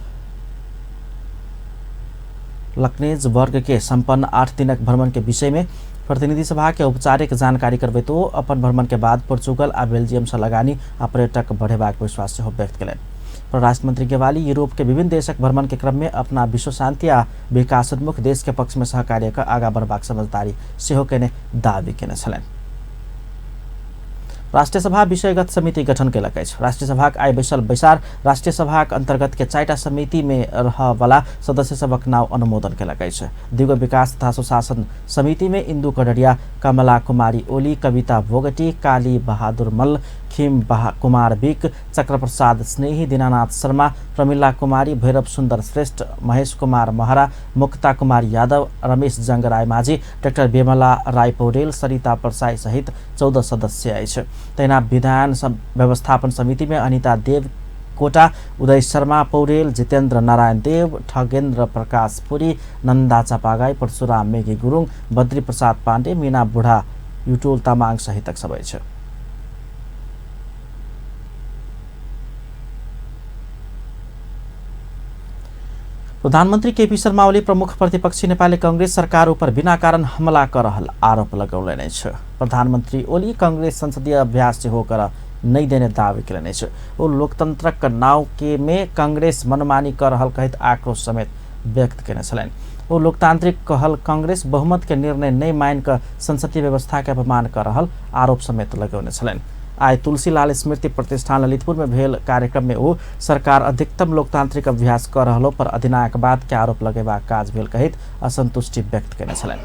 लक्नेजबर्ग के संपन्न 8 दिनक भ्रमण के विषय में प्रतिनिधि सभा के औपचारिक जानकारी करबैत ओ अपन भ्रमण के बाद पोर्चुगल आ बेल्जियम से लगानी आ पर्यटक बढ़ेबाक विश्वास सेहो व्यक्त कयलनि। परराष्ट्र मंत्री गेवाली यूरोप के विभिन्न देशक भ्रमण के क्रम में अपना विश्व शांति आ विकासोन्मुख देश के पक्ष में सहकार्य क आगा बढ़बाक समझदारी सेहो केने दावी केने छलनि। राष्ट्रिय सभा विषयगत समिति गठन कयलक अछि। राष्ट्रिय सभाक आइ बैसल बैसार राष्ट्रिय सभाक अंतर्गत के 4टा समिति में रहऽवला सदस्य सभक नाव अनुमोदन कयलक अछि। दिगो विकास तथा सुशासन समिति में इंदु कडरिया, कमला कुमारी ओली, कविता भोगटी, काली बहादुर मल्ल, खीम कुमार विक, चक्रप्रसाद स्नेही, दीनानाथ शर्मा, प्रमिला कुमारी, भैरव सुन्दर श्रेष्ठ, महेश कुमार महरा, मुक्ता कुमार यादव, रमेश जंग राय माझी, डाक्टर बेमला राय पौडेल, सरिता परसाई सहित 14 सदस्य अछि। तहिना विधान व्यवस्थापन समिति में अनिता देव कोटा, उदय शर्मा पौडेल, जितेन्द्र नारायण देव, ठगेन्द्र प्रकाश पुरी, नन्दा चापागाई, परशुराम मेघी गुरुङ, बद्री प्रसाद पाण्डे, मीना बुढा, युटोल तामाङ सहितक सबै छ। प्रधानमन्त्री केपी शर्मा ओली प्रमुख प्रतिपक्षी नेपाली कांग्रेस सरकार उपर बिना कारण हमला कर रहल आरोप लगौलनि अछि। प्रधानमन्त्री ओली कांग्रेस संसदीय अभ्यास सेहो कर नहि देने दावी कयलनि अछि। ओ लोकतंत्रक नाव के में कांग्रेस मनमानी कर रहल कहैत आक्रोश समेत व्यक्त कयने छलनि। ओ लोकतांत्रिक कहल कांग्रेस बहुमत के निर्णय नहि मानि कऽ संसदीय व्यवस्था के अपमान कर रहल आरोप समेत लगौने छलनि। आइ तुलसीलाल स्मृति प्रतिष्ठान ललितपुर में भेल कार्यक्रम में ओ सरकार अधिकतम लोकतांत्रिक अभ्यास कर रहलो पर अधिनायकवाद के आरोप लगेबाक काज भेल कहैत असंतुष्टि व्यक्त कयने छलनि।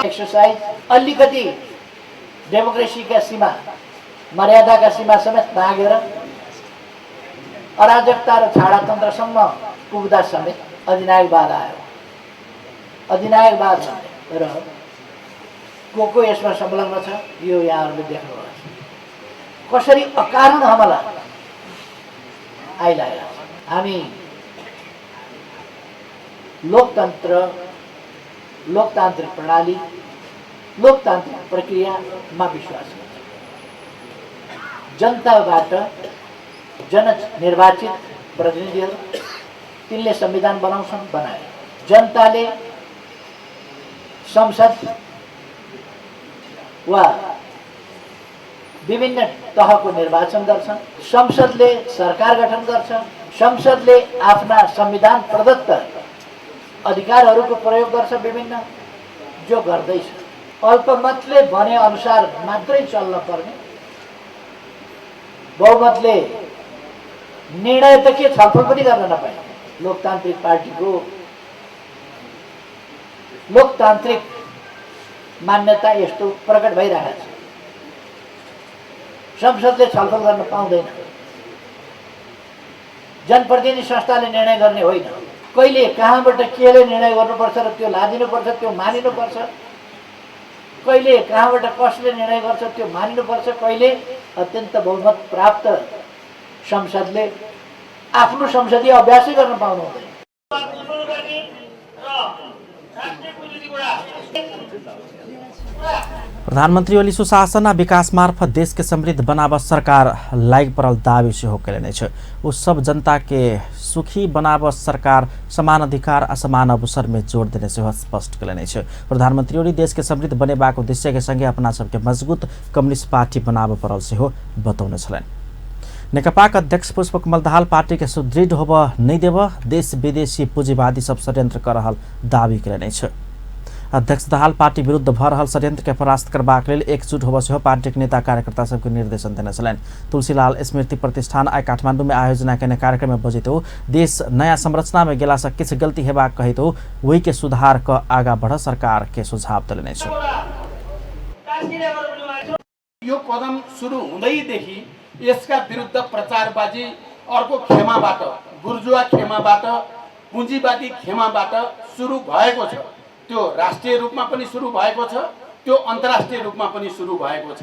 एक्सरसाइज अलिकति डेमोक्रेसीका सीमा, मर्यादाका सीमा समेत नागेर अराजकता र छाडातन्त्रसम्म पुग्दा समेत अधिनायकवाद आयो। अधिनायकवाद र को को यसमा संलग्न छ यो यहाँहरूले देख्नुभएको छ। कसरी अकारण हमला आइरहेको छ। हामी लोकतन्त्र, लोकतान्त्रिक प्रणाली, लोकतान्त्रिक प्रक्रियामा विश्वास गर्छौँ। जनताबाट जननिर्वाचित प्रतिनिधिहरू तिनले संविधान बनाउँछन्, बनाए। जनताले संसद वा विभिन्न तहको निर्वाचन गर्छन्, संसदले सरकार गठन गर्छ, संसदले आफ्ना संविधान प्रदत्त अधिकारहरूको प्रयोग गर्छ विभिन्न, जो गर्दैछ। अल्पमतले भने अनुसार मात्रै चल्न पर्ने, बहुमतले निर्णय त के छलफल पनि गर्न नपाइने लोकतान्त्रिक पार्टीको लोकतान्त्रिक मान्यता यस्तो प्रकट भइरहेको छ। संसदले छलफल गर्न पाउँदैन, जनप्रतिनिधि संस्थाले निर्णय गर्ने होइन। कहिले कहाँबाट केले निर्णय गर्नुपर्छ र त्यो लादिनुपर्छ, त्यो मानिनुपर्छ। कहिले कहाँबाट कसले निर्णय गर्छ त्यो मानिनुपर्छ। कहिले अत्यन्त बहुमत प्राप्त संसदले आफ्नो संसदीय अभ्यासै गर्न पाउनु हुँदैन। प्रधानमन्त्री ओली सुशासन आ विकास मार्फत देश के समृद्ध बनाब सरकार लागि पड़ल दावी सेहो कयलनि अछि। ओ सब जनता के सुखी बनाब सरकार समान अधिकार आ समान अवसर में जोर देने सेहो स्पष्ट कयलनि अछि। प्रधानमन्त्री ओली देश के समृद्ध बनेबाक उद्देश्य के संगे अपना सबके मजबूत कम्युनिस्ट पार्टी बनाब पड़ल सेहो बतौने छलनि। नेकपाक अध्यक्ष पुष्पकमल दाहाल पार्टी के सुदृढ़ होबऽ नहि देबऽ देश विदेशी पूंजीवादी सब षड्यंत्र कऽ रहल दावी कयलनि अछि। अध्यक्ष दाहाल पार्टी विरुद्ध भऽ रहल षड्यंत्र के परास्त करबाक लेल एकजुट होबऽ सेहो पार्टीक नेता कार्यकर्ता सबके निर्देशन देने छलनि। तुलसीलाल स्मृति प्रतिष्ठान आइ काठमांडू में आयोजना केने कार्यक्रम में बजैत ओ देश नया संरचना में गेला से किछु गलती हेबाक कहैत ओ ओहि के सुधार कऽ आगा बढ़ सरकार के सुझाव देलनि अछि। यो कदम सुरु हुँदैदेखि यसका विरुद्ध प्रचारबाजी अर्को खेमाबाट, बुर्जुवा खेमाबाट, पुँजीवादी खेमाबाट सुरु भएको छ। त्यो राष्ट्रिय रूपमा पनि सुरु भएको छ, त्यो अन्तर्राष्ट्रिय रूपमा पनि सुरु भएको छ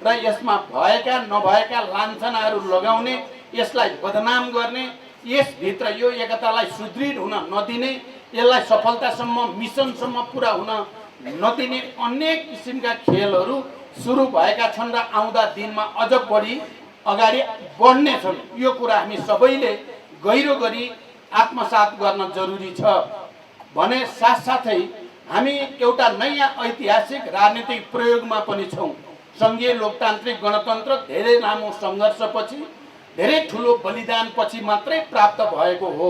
र यसमा भएका नभएका लाञ्छनाहरू लगाउने, यसलाई बदनाम गर्ने, यसभित्र यो एकतालाई सुदृढ हुन नदिने, यसलाई सफलतासम्म मिसनसम्म पुरा हुन नदिने अनेक किसिमका खेलहरू सुरु भएका छन् र आउँदा दिनमा अझ बढी अगाडि बढ्ने छन्। यो कुरा हामी सबैले गहिरो गरी आत्मसात गर्न जरुरी छ भने साथसाथै हामी एउटा नयाँ ऐतिहासिक राजनीतिक प्रयोगमा पनि छौँ। सङ्घीय लोकतान्त्रिक गणतन्त्र धेरै लामो सङ्घर्षपछि, धेरै ठुलो बलिदानपछि मात्रै प्राप्त भएको हो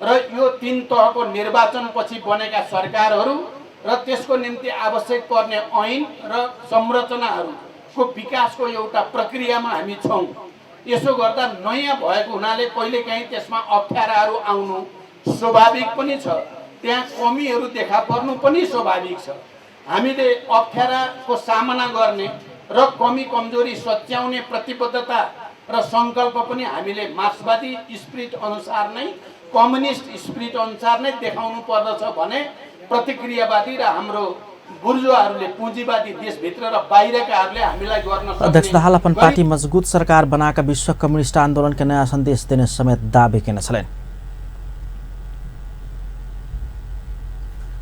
र यो तीन तहको निर्वाचनपछि बनेका सरकारहरू र त्यसको निम्ति आवश्यक पर्ने ऐन र संरचनाहरूको विकासको एउटा प्रक्रियामा हामी छौँ। यसो गर्दा नयाँ भएको हुनाले कहिलेकाहीँ त्यसमा अप्ठ्याराहरू आउनु स्वाभाविक पनि छ, त्यहाँ कमीहरू देखा पर्नु पनि स्वाभाविक छ। हामीले अप्ठ्याराको सामना गर्ने र कमी कमजोरी सच्याउने प्रतिबद्धता र सङ्कल्प पनि हामीले मार्क्सवादी स्पिरिट अनुसार नै, कम्युनिस्ट स्पिरिट अनुसार नै देखाउनु पर्दछ भने प्रतिक्रियावादी र हाम्रो बुर्जुवाहरूले, पुँजीवादी देशभित्र र बाहिरकाहरूले हामीलाई गर्न सक्ने अध्यक्ष दाहाल अपन पार्टी मजबूत सरकार बनाकर विश्व कम्युनिस्ट आंदोलन के नयाँ संदेश देने समेत दावी केने छलनि।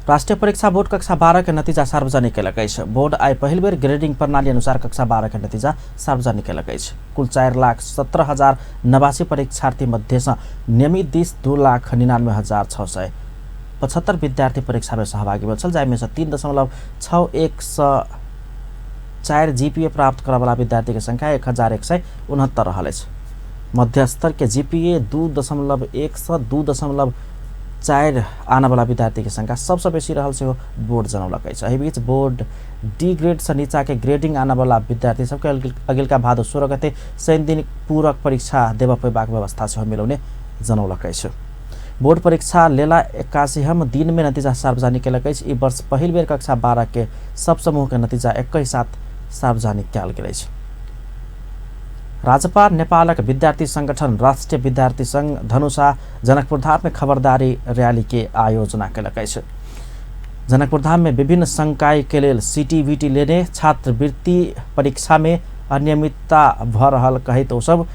राष्ट्रिय परीक्षा बोर्ड कक्षा 12 के नतीजा सार्वजनिक केलक अछि। बोर्ड आइ पहिल बेर ग्रेडिंग प्रणाली अनुसार कक्षा 12 के नतीजा सार्वजनिक केलक अछि। कुल 4,17,089 परीक्षार्थी मध्येसँ नियमित this 2,99,675 विद्यार्थी परीक्षा में सहभागी भेल छल, जाहिमे सँ 3.614 जीपीए प्राप्त करऽवला विद्यार्थी के संख्या 1,169 रहल अछि। मध्यस्तर के जीपीए 2.1 सँ 2.4 आनवला विद्यार्थी के संख्या सबसँ बेसी रहल सेहो बोर्ड जनौलक अछि। एहि बीच बोर्ड डी ग्रेड सँ नीचा के ग्रेडिंग आनवला विद्यार्थी सबके अगिलका भादो 16 गते शनि दिन पूरक परीक्षा देबऽ पेबाक व्यवस्था सेहो मिलौने जनौलक अछि। बोर्ड परीक्षा लेला 81 दिन में नतीजा सार्वजनिक केलक अछि। ई वर्ष पहिल बेर कक्षा 12 के सब समूह के नतीजा एकै साथ सार्वजनिक कयल गेल अछि। राजपा नेपालक विद्यार्थी संगठन राष्ट्रिय विद्यार्थी संघ धनुषा जनकपुरधाम में खबरदारी रैली के आयोजना केलक अछि। जनकपुरधाम में विभिन्न संकाय के लेल सीटीवीटी लेने छात्रवृत्ति परीक्षा में अनियमितता भऽ रहल कहैत ओ सब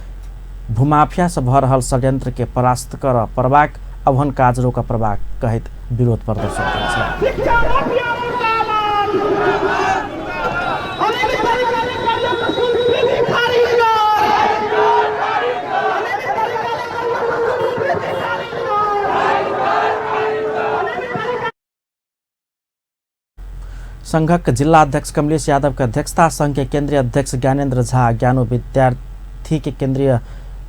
भूमाफिया से भऽ रहल षड्यंत्र के परास्त करऽ पड़बाक, अवहन काज रोकऽ पड़बाक कहैत विरोध प्रदर्शन केने छल। संघक जिला अध्यक्ष कमलेश यादव के अध्यक्षता संघ के केंद्रीय अध्यक्ष ज्ञानेन्द्र झा, ज्ञानो विद्यार्थी के केंद्रीय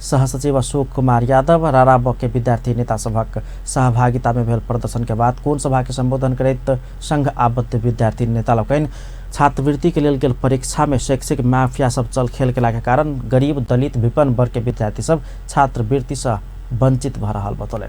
सहसचिव अशोक कुमार यादव, राराब के विद्यार्थी नेता सभक सहभागिता में भेल प्रदर्शन के बाद कोण सभा के संबोधन करैत संघ आबद्ध विद्यार्थी नेता लोकनि छात्रवृत्ति के लेल गेल परीक्षा में शैक्षिक माफिया सब चल खेल केला के कारण गरीब, दलित, विपन्न वर्ग के विद्यार्थी सब छात्रवृत्ति से वंचित भऽ रहल बतौलनि।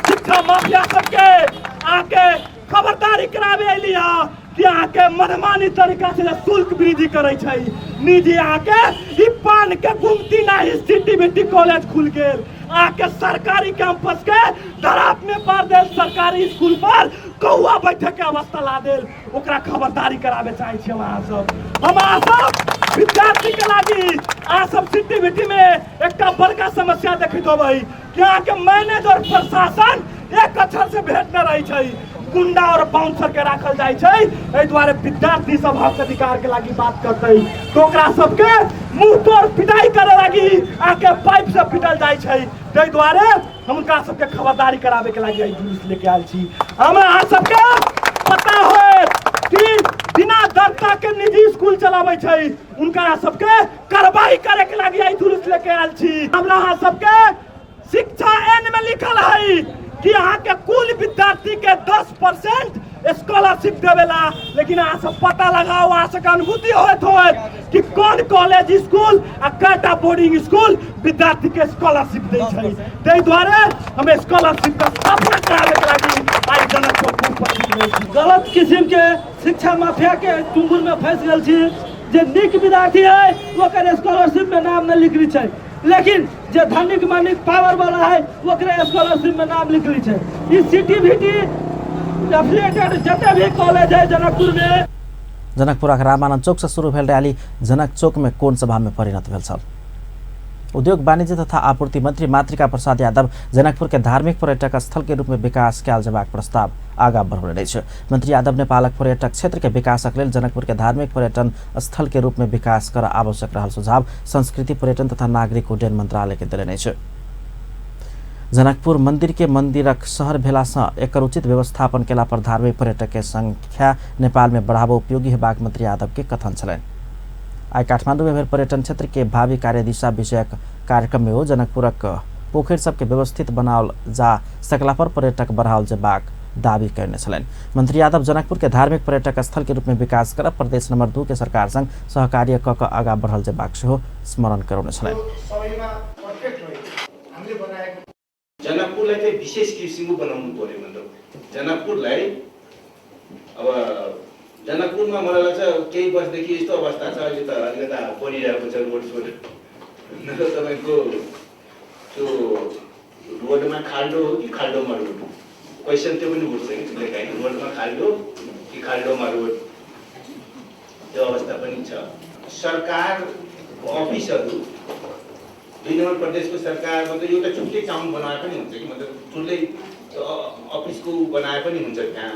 शिक्षा माफिया सबके आके खबरदारी कराबे अयली हँ कि अहाँके मनमानी तरीका से शुल्क वृद्धि करै छै। निजी अहाँके ई पान के गुमती नाही सीटीबीटी कॉलेज खुल गेल, अहाँके सरकारी कैंपस के धराप में पार देल, सरकारी स्कूल पर कौआ बैठे के अवस्था ला देल। ओकरा खबरदारी कराबे चाहै छी हम अहाँ सब। हम अहाँ सब विद्यार्थी के लागी अहाँ सब सीटीबीटी में एकटा बड़का समस्या देखैत होबै कि अहाँके मैनेजर प्रशासन एक अक्षर से भेट न रही छै। गुंडा और बाउंसर के राखल जाइ छै। एहि दुआरे विद्यार्थी सब हक अधिकार के लागी बात करतै तो ओकरा सबके मुंह तोड़ पिटाई करे लागी आके पाइप से पिटल जाइ छै। ताहि दुआरे हम हुनका सबके खबरदारी कराबे के लागी जुलूस लेके आयल छी। हमरा अहाँ सबके पता होयत कि बिना दर्ता के निजी स्कूल चलाबै छै, उनका सबके कार्रवाई करे के लागी आई जुलूस लेके आयल छी। हमरा अहाँ सबके शिक्षा एन में लिखल है कि अहाँ के कुल विद्यार्थी के 10% स्कॉलरशिप देवेला, लेकिन अहाँ सब पता लगाओ, अहाँ सबके अनुभूति होत होत कि कौन कॉलेज स्कूल आ कएटा बोर्डिंग स्कूल विद्यार्थी के स्कॉलरशिप दै छै। ताहि दुआरे हम स्कॉलरशिप के स्थापना कराबे के लागी आई जनकपुर उपस्थित। गलत किस्म के शिक्षा माफिया के चुंगुल में फंस गेल छी। जे नीक विद्यार्थी है ओकर स्कॉलरशिप में नाम नहीं लिखली छै, लेकिन जे धनिक मनिक पावर वाला है ओकरे स्कॉलरशिप में नाम लिखली छै। ई सीटीवीटी एफिलिएटेड जते भी कॉलेज है जनकपुर में। जनकपुरक रामानंद चौक से शुरू भेल रैली जनक चौक में कोन सभा में परिणत भेल छल। उद्योग वाणिज्य तथा आपूर्ति मंत्री मातृका प्रसाद यादव जनकपुर के धार्मिक पर्यटक स्थल के रूप में विकास कयल जेबाक प्रस्ताव आगा बढ़ौने अछि। मंत्री यादव नेपालक पर्यटक क्षेत्र के विकासक लेल जनकपुर के धार्मिक पर्यटन स्थल के रूप में विकास कर आवश्यक रहल सुझाव संस्कृति पर्यटन तथा नागरिक उड्डयन मंत्रालय के देलनि अछि। जनकपुर मंदिर के मंदिरक शहर भेला सँ एकर उचित व्यवस्थापन केला पर धार्मिक पर्यटक के संख्या नेपाल में बढ़ावा उपयोगी हेबाक मंत्री यादव के कथन छलनि। आइ काठमांडू में भेल पर्यटन क्षेत्र के भावी कार्यदिशा विषयक कार्यक्रम में ओ जनकपुरक पोखरि सबके व्यवस्थित बनाओल जा सकला पर पर्यटक बढ़ाओल जेबाक दावी करने छलनि। मंत्री यादव जनकपुर के धार्मिक पर्यटक स्थल के रूप में विकास कर प्रदेश नंबर 2 के सरकार संग सहकार्य क क आगा बढ़ल जेबाक सेहो स्मरण करौने छलनि। जनकपुरलाई चाहिँ विशेष किसिमको बनाउनु पर्यो। मतलब जनकपुरलाई अब जनकपुरमा मलाई लाग्छ केही वर्षदेखि यस्तो अवस्था छ, अहिले त अलिकता बनिरहेको छ रोड सोड, नत्र तपाईँको त्यो रोडमा खाल्डो हो कि खाल्डोमा रोड, क्वेसन त्यो पनि उठ्छ कि कहिलेकाहीँ, रोडमा खाल्डो कि खाल्डोमा रोड, त्यो अवस्था पनि छ। सरकार अफिसहरू दुई नम्बर प्रदेशको सरकार मतलब एउटा छुट्टै टाउन बनाए पनि हुन्छ कि, मतलब ठुलै अफिसको बनाए पनि हुन्छ त्यहाँ।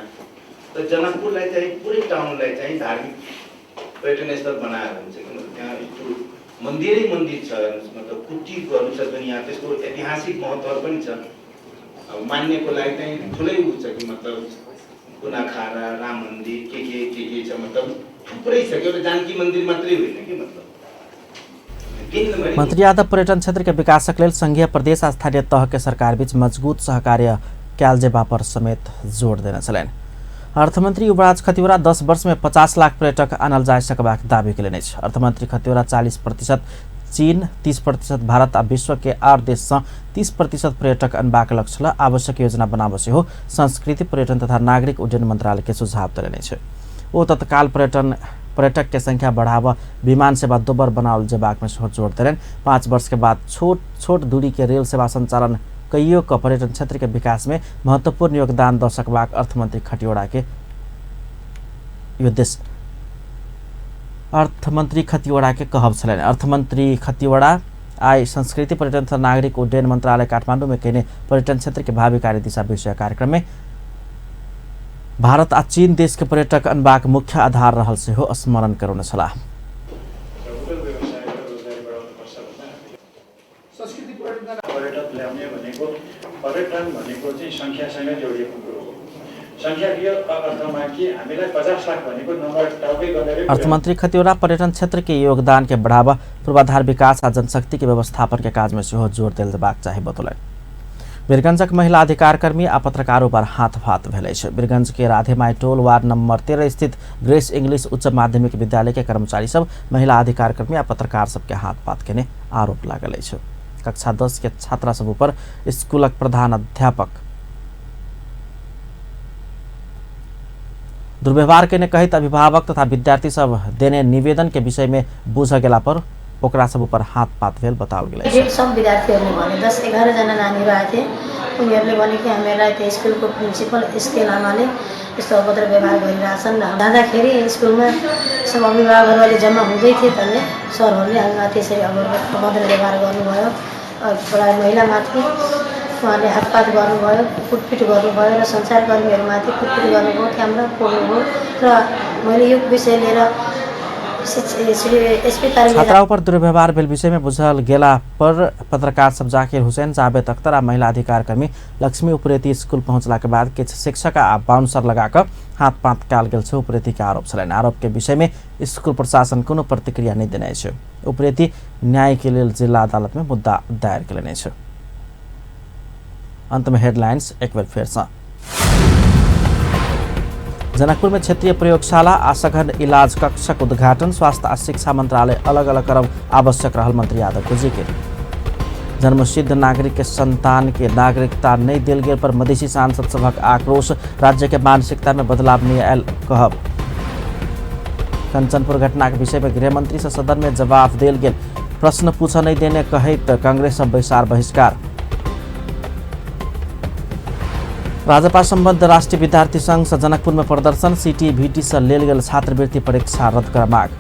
तर जनकपुरलाई चाहिँ पुरै टाउनलाई चाहिँ धार्मिक पर्यटन स्थल बनाएर हुन्छ कि, मतलब त्यहाँ यस्तो मन्दिरै मन्दिर छ, मतलब कुटीहरू छ जुन यहाँ, त्यसको ऐतिहासिक महत्त्वहरू पनि छ। अब मान्नेको लागि चाहिँ ठुलै उ छ कि, मतलब कुनाखारा राम मन्दिर के के के के छ, मतलब थुप्रै छ कि, एउटा जानकी मन्दिर मात्रै होइन कि। मतलब मंत्री यादव पर्यटन क्षेत्र के विकासक लेल संघीय प्रदेश आ स्थानीय तह के सरकार बीच मजबूत सहकार्य कयल जेबा पर समेत जोर देने छलनि। अर्थमंत्री युवराज खतिवड़ा 10 वर्ष में 50 लाख पर्यटक आनल जा सकबाक दावी केलनि अछि। अर्थमंत्री खतिवड़ा 40% चीन, 30% भारत आ विश्व के आर देश सँ 30% पर्यटक अनबाक लक्ष्य ल आवश्यक योजना बनाबऽ सेहो संस्कृति पर्यटन तथा नागरिक उड्डयन मंत्रालय के सुझाव देलनि अछि। ओ तत्काल पर्यटक के संख्या बढ़ावा विमान सेवा दोबर बनाओल जेबाक में सेहो जोर देलनि। 5 वर्ष के बाद छोट छोट दूरी के रेल सेवा संचालन कइयो क पर्यटन क्षेत्र के विकास में महत्वपूर्ण योगदान द सकबाक अर्थमंत्री खतिवड़ा के अर्थमंत्री खतिवड़ा के कहब छलनि। अर्थमंत्री खतिवड़ा आइ संस्कृति पर्यटन तथा नागरिक उड्डयन मंत्रालय काठमांडू में केने पर्यटन क्षेत्र के भावी कार्यदिशा विषय कार्यक्रम में भारत आ चीन देश के पर्यटक अनबाक मुख्य आधार रहल सेहो स्मरण करौने छलाह। पर्यटक ल्याउने भनेको पर्यटन भनेको चाहिँ सङ्ख्यासँग जोडिएको कुरो हो। सङ्ख्याकीय अर्थमा कि हामीलाई 50 लाख भनेको नम्बर टाउकै गरेर। अर्थमंत्री खतिवड़ा पर्यटन क्षेत्र के योगदान के बढ़ावा पूर्वाधार विकास आ जनशक्ति के व्यवस्थापन के काज में सेहो जोर देल जेबाक चाही बतौलनि। वीरगंजक महिला अधिकारकर्मी आ पत्रकारों पर हाथ भात भेल अछि। वीरगंज के राधेमाई टोल वार्ड नंबर 13 स्थित ग्रेस इंग्लिश उच्च माध्यमिक विद्यालय के कर्मचारी सब महिला अधिकारकर्मी आ पत्रकार सबके हाथ पात केने आरोप लागल अछि। कक्षा 10 के छात्रा सब ऊपर स्कूलक प्रधान अध्यापक दुर्व्यवहार केने कहित अभिभावक तथा विद्यार्थी सब देने निवेदन के विषय में बुझ गेला पर ओकरा सब ऊपर हाथ पात भेल बताओल गेल अछि। सब विद्यार्थीहरूले भने 10-11 जना नानीहरू आए थिए, उनीहरूले भने कि हामीलाई त्यो स्कुलको प्रिन्सिपल एसके लामाले यस्तो अभद्र व्यवहार गरिरहेछन्। जाँदाखेरि स्कुलमा सब अभिभावकहरू अलि जम्मा हुँदै थिए, तैँले सरहरूले हामीलाई त्यसरी अभद्र व्यवहार गर्नुभयो एउटा महिलामाथि। उहाँले हातपात गर्नुभयो, कुटपिट गर्नुभयो र सञ्चारकर्मीहरूमाथि कुटपिट गर्नुभयो, क्यामेरा फोड्नुभयो र मैले यो विषय लिएर छात्राओं पर दुर्व्यवहार भेल विषय में बुझल गेला पर पत्रकार सब जाकिर हुसैन, जावेद अख्तर आ महिला अधिकार कर्मी लक्ष्मी उप्रेती स्कूल पहुंचला के बाद किछु शिक्षक आ बाउंसर लगाकर हाथ पात काल गेल छै उप्रेती के आरोप छलनि। आरोप के विषय में स्कूल प्रशासन कोनो प्रतिक्रिया नहीं देने छै। उप्रेती न्याय के लेल जिला अदालत में मुद्दा दायर कयने छै। अंत में हेडलाइंस एक बेर फेर सँ। जनकपुर में क्षेत्रीय प्रयोगशाला आ सघन इलाज कक्षक उद्घाटन, स्वास्थ्य आ शिक्षा मंत्रालय अलग अलग करब आवश्यक रहल मंत्री यादव को जिक्र। जन्मसिद्ध नागरिक के संतान के नागरिकता नहीं देल गेल पर मधेसी सांसद सभक आक्रोश, राज्य के मानसिकता में बदलाव नहीं आयल कहब। कंचनपुर घटना के विषय में गृहमंत्री से सदन में जवाब देल गेल, प्रश्न पूछ नहीं देने कहैत कांग्रेस सब बैसार बहिष्कार। राजपा सम्बद्ध राष्ट्रीय विद्यार्थी संघ से जनकपुर में प्रदर्शन, सीटीभीटी से लेल गेल छात्रवृत्ति परीक्षा रद्द कर मांग।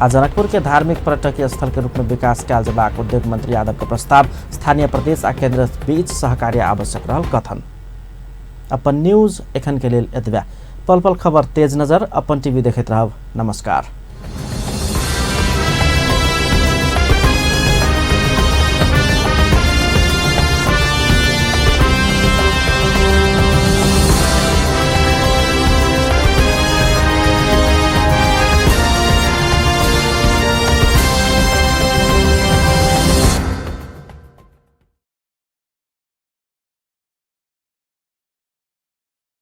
आ जनकपुर के धार्मिक पर्यटकीय स्थल के रूप में विकास कयल जेबाक उद्योग मंत्री यादव के प्रस्ताव, स्थानीय प्रदेश आ केंद्र बीच सहकार्य आवश्यक रहल कथन। अपन न्यूज एखन के लेल एतबे। पल पल खबर तेज नजर अपन टीवी देखैत रहब। नमस्कार।